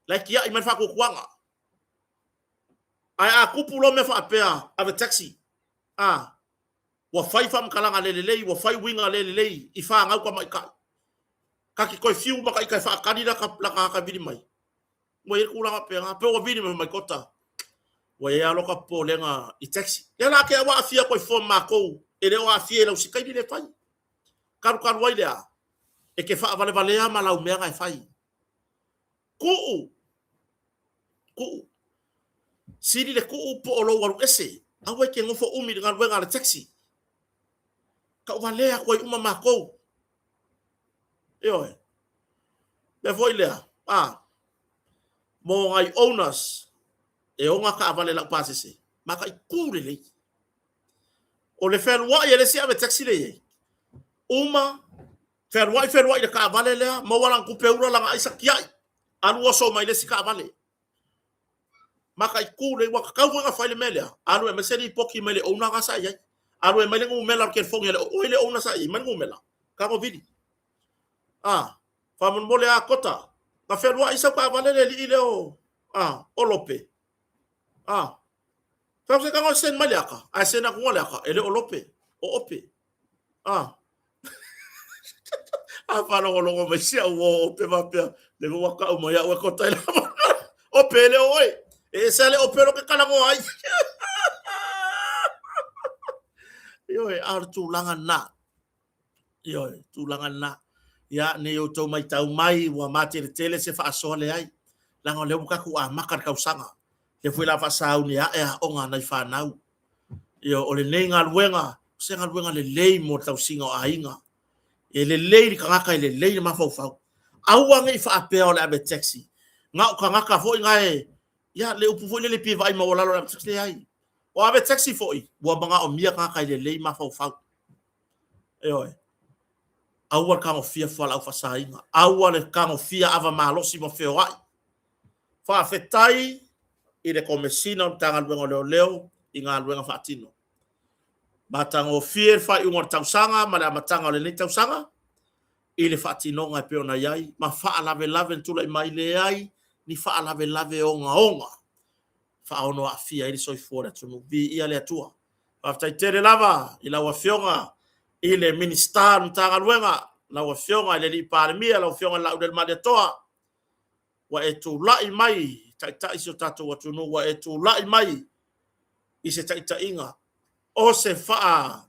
La e tiai mai le faatuatuaga. Ae a tupu loa mea faapea, ave taxi. A, ua fai faamatalaga le lelei, ua fai uiga le lelei i fanau tamaitai. Ta te toe fiu ma ita e faatali lata ata vili mai. Ua i ai le tulaga faapena, pe ua vili mai mai kota. Ua i ai lava lota popolega i taxi. Lea la te ua aafia atu ai fua ma matou, e le o aafia i lau sikaini lea e fai. Talutalu ai lea, e te faavalevalea ma lau mea na e fai. Tuu! Tuu! Sili le tuu po o lou alu ese. Aua e te nofo umi i le galuega a le taxi. Tauvalea atu ai uma matou. Ioe. Mea foi lea, a, mo nai owners e ona taavale laupasese, mataitu lelei. O le fealuai e le isi ave taxi lea i ai. Uma, fealuai fealuai i le taavale lea, maua lana tupe ula lana aisa tiai, alu oso mai le isi taavale. Mataitu lelei, ua tatau foi ona fai le mea lea, alu e aumai se lipoti mai le owner na sa i ai. Alu e aumai le numera o le telefoni a le, o ai le owner sa i ai, aumai le numera, tago vili. A, faamolemole a Kota, na fealuai sau taavale le alii lea o, a, o Lope. A, fai atu se tago e send mai le ata, ae send atu le ata, e le o Lope, o Ope. A, a faalogologo mai si au o Ope faapea, le ua tau mai au e Kota i lava. Ope e le o oe. E ese le Ope lo ke talanoa ai. Ioe, a o le tulaga lena. Ioe, tulaga lena. Ia, ne i outou matau mai ua mateletele se faasoa leai, leaga o lea ua tatou amata le tausaga. Lea foi o le a faasauni ae aoga a nai fanau. Ioe, o lenei galuega, o se galuega lelei mo le tausiga o aiga. E lelei le tagata e lelei le mafaufau. Aua ne i faapea o le ave taxi. Na o tagata foi na e, ia, le upu foi lele pei e vaai maualalo i le ave taxi, leai. O ave taxi foi, ua manaomia tagata e lelei mafaufau. Ioe. Aua le tagofia fualaau faasaina. Aua le tagofia ava malosi ma feoai. Faafetai i le Komesina o le Matagaluega o Leoleo i galuega faatino. Matagofie le faaiuga o le tausaga ma le amataga o lenei tausaga i le faatinoga e pei ona i ai ma faalavelave na tulai mai. Leai ni faalavelave ogaoga faaono aafia ai le soifua o le atunuu. Viia le Atua. Faafetai tele lava i lau Afioga i le Minisita o le Matagaluega, lau Afioga i le Alii Palemia, lau Afioga i le Laaulialemalietoa, ua e tulai mai e taitai si o tatou atunuu, ua e tulai mai i se taitaiga o se faa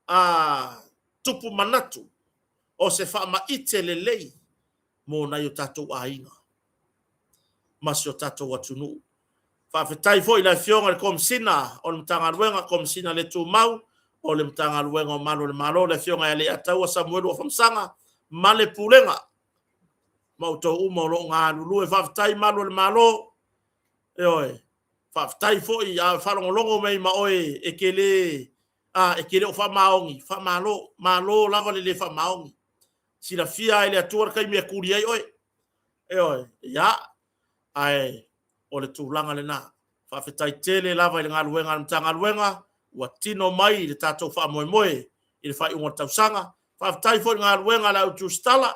a tupu manatu, o se faamaite lelei mo nai o tatou aiga ma si o tatou atunuu. Faafetai foi i le Afioga i le Komesina o le Matagaluega, Komesina le Tumau o le Matagaluega o Malu o le Malo, le Afioga ia Leiataua Samuelu Afamasaga ma le Pulega ma outou uma o lo o galulue. Faafetai Malu o le Malo, ioe, faafetai foi a faalogologo mai ma oe e te le, a, e te le o faamaoni, faamalo, malo lava le le faamaoni. Silafia e le Atua le taimi e tuli ai oe. Ioe, ia, ae o le tulaga lena. Faafetai tele lava i le galuega a le Matagaluega ua tino mai i le tatou faamoemoe i le faaiuga o le tausaga. Faafetai foi i le galuega a le au tusitala,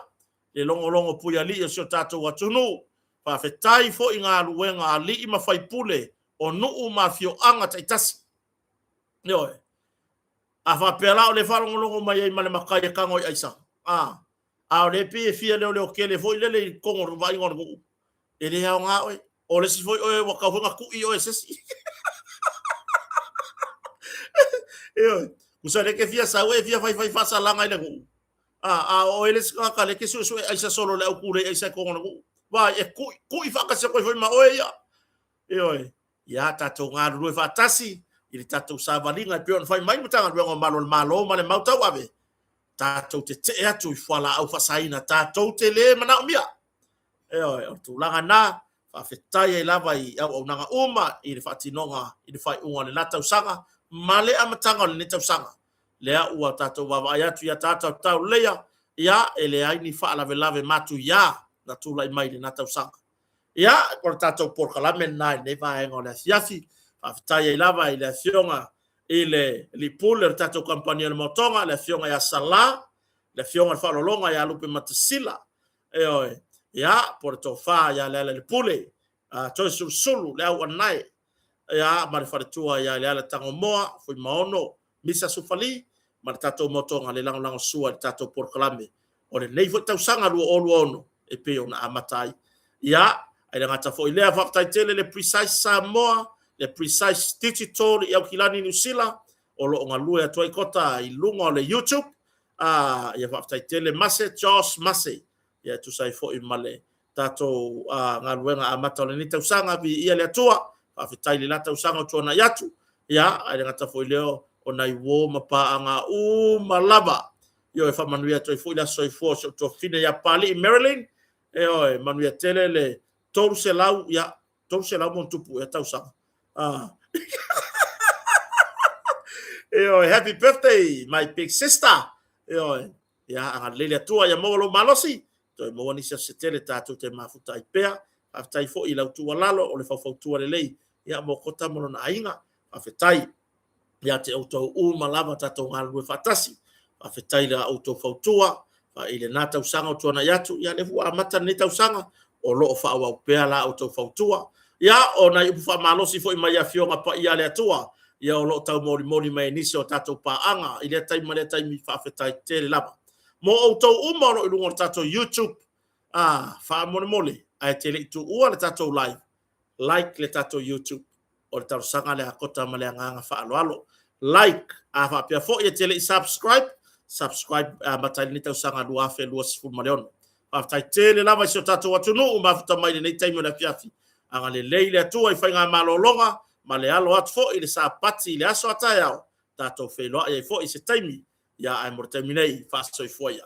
le logologo puialii o si o tatou atunuu. Faafetai foi i galuega a alii ma faipule o nuu ma afioaga taitasi. Ioe. A faapea la o lea e faalogologo mai ai ma le matai e tago i aisa, a, a o lea e pei e fia leoleo tele foi lele i totonu o le vaaiga o le nuu, e le aoga oe. O le isi foi oe ua tatau foi ona tui oe e se isi. Ioe. Tusa lea e te fia sau e fia faifai faasalaga i le nuu, a, a o oe le isi tagata lea e te suesue aisa solo i le au tulei aisa i totonu o le nuu. Vaai, e tui, tui faatasi atu ai foi ma oe ia. Ioe. Ia tatou galulue faatasi i le tatou savaliga e pei ona fai mai le Matagaluega o Malu o le Malo ma le mau tauave, tatou te tee atu i fualaau faasaina tatou te le manaomia. Ioe, o le tulaga lena, faafetai ai lava i auaunaga uma i le faatinoga i le faaiuga o lena tausaga ma le amataga o lenei tausaga. Lea ua tatou vaavaai atu i ataata o le tauleleia, ia, e leai ni faalavelave matuia na tulai mai i lena tausaga. Ia, o le tatou polokalame lena i lenei vaega o le afiafi. Faafetai ai lava i le Afioga i le Alii Pule o le tatou Kamupani o le Maotoga, le Afioga ia Sala. Le Afioga i le Faaaloaloga ia Lupematasila, ioe, ia, po o le Tofa ia Lealailepule, Toesulusulu, le Auanae, ia, ma le faletua ia Leala Tagomoa, Fuimaono, Misa Sufali, ma le tatou motoga le lagolagosua i le tatou polokalame o lenei foi tausaga 2026 e pei ona amata ai. Ia, ae le gata foi i lea, faafetai tele le Precise Samoa, le Precise Digital i Aukilani, Niu Sila, o lo o galue atu ai Kota i luga o le YouTube. Ia faafetai tele Mase, Josh Mase, ia e tusa ai foi ma le tatou galuega amata o lenei tausaga, viia le Atua, faafetai i le la tausaga ua tuanai atu. Ia, ae le gata foi i lea o nai uo ma paaga uma lava. Ioe, faamanuia atu ai foi le aso soifua o si ou tuafafine ia Papalii Marilyn. Ioe, manuia tele le 300, ia, 300 ma ona tupu ea tausaga. Ioe, happy birthday my big sister. Ioe, ia agalelei le Atua ia maua lou malosi, toe maua nisi aso se tele tatou te mafuta ai pea. Faafetai foi i lau tuualalo o le faufautua lelei ia mo Kota ma lona aiga. Faafetai ia te outou uma lava tatou galulue faatasi. Faafetai i la outou fautua i lena tausaga ua tuanai atu, ia lea foi ua amata lenei tausaga, o lo o faaauau pea la outou fautua. Ia, o nai upu faamalosi foi mai Afioga Paia a le Atua, ia o lo o taumolimoli mai e nisi o tatou paaga i lea taimi ma lea taimi, faafetai tele lava. Mo outou uma o lo o i luga o le tatou YouTube, faamolemole, ae te le i tuua le tatou live, like le tatou YouTube. O le talosaga lea a Kota ma le agaga faaaloalo. Like, a faapea foi e te le i subscribe, subscribe e amata ai lenei tausaga 2026. Faafetai tele lava i si o tatou atunuu mafuta mai i lenei taimi o le afiafi. Agalelei le Atua i faigamalologa ma le alo atu foi i le Sapati i le aso a taeao, tatou feiloai ai foi i se taimi, ia ae mo le taimi nei, faasoifua ia.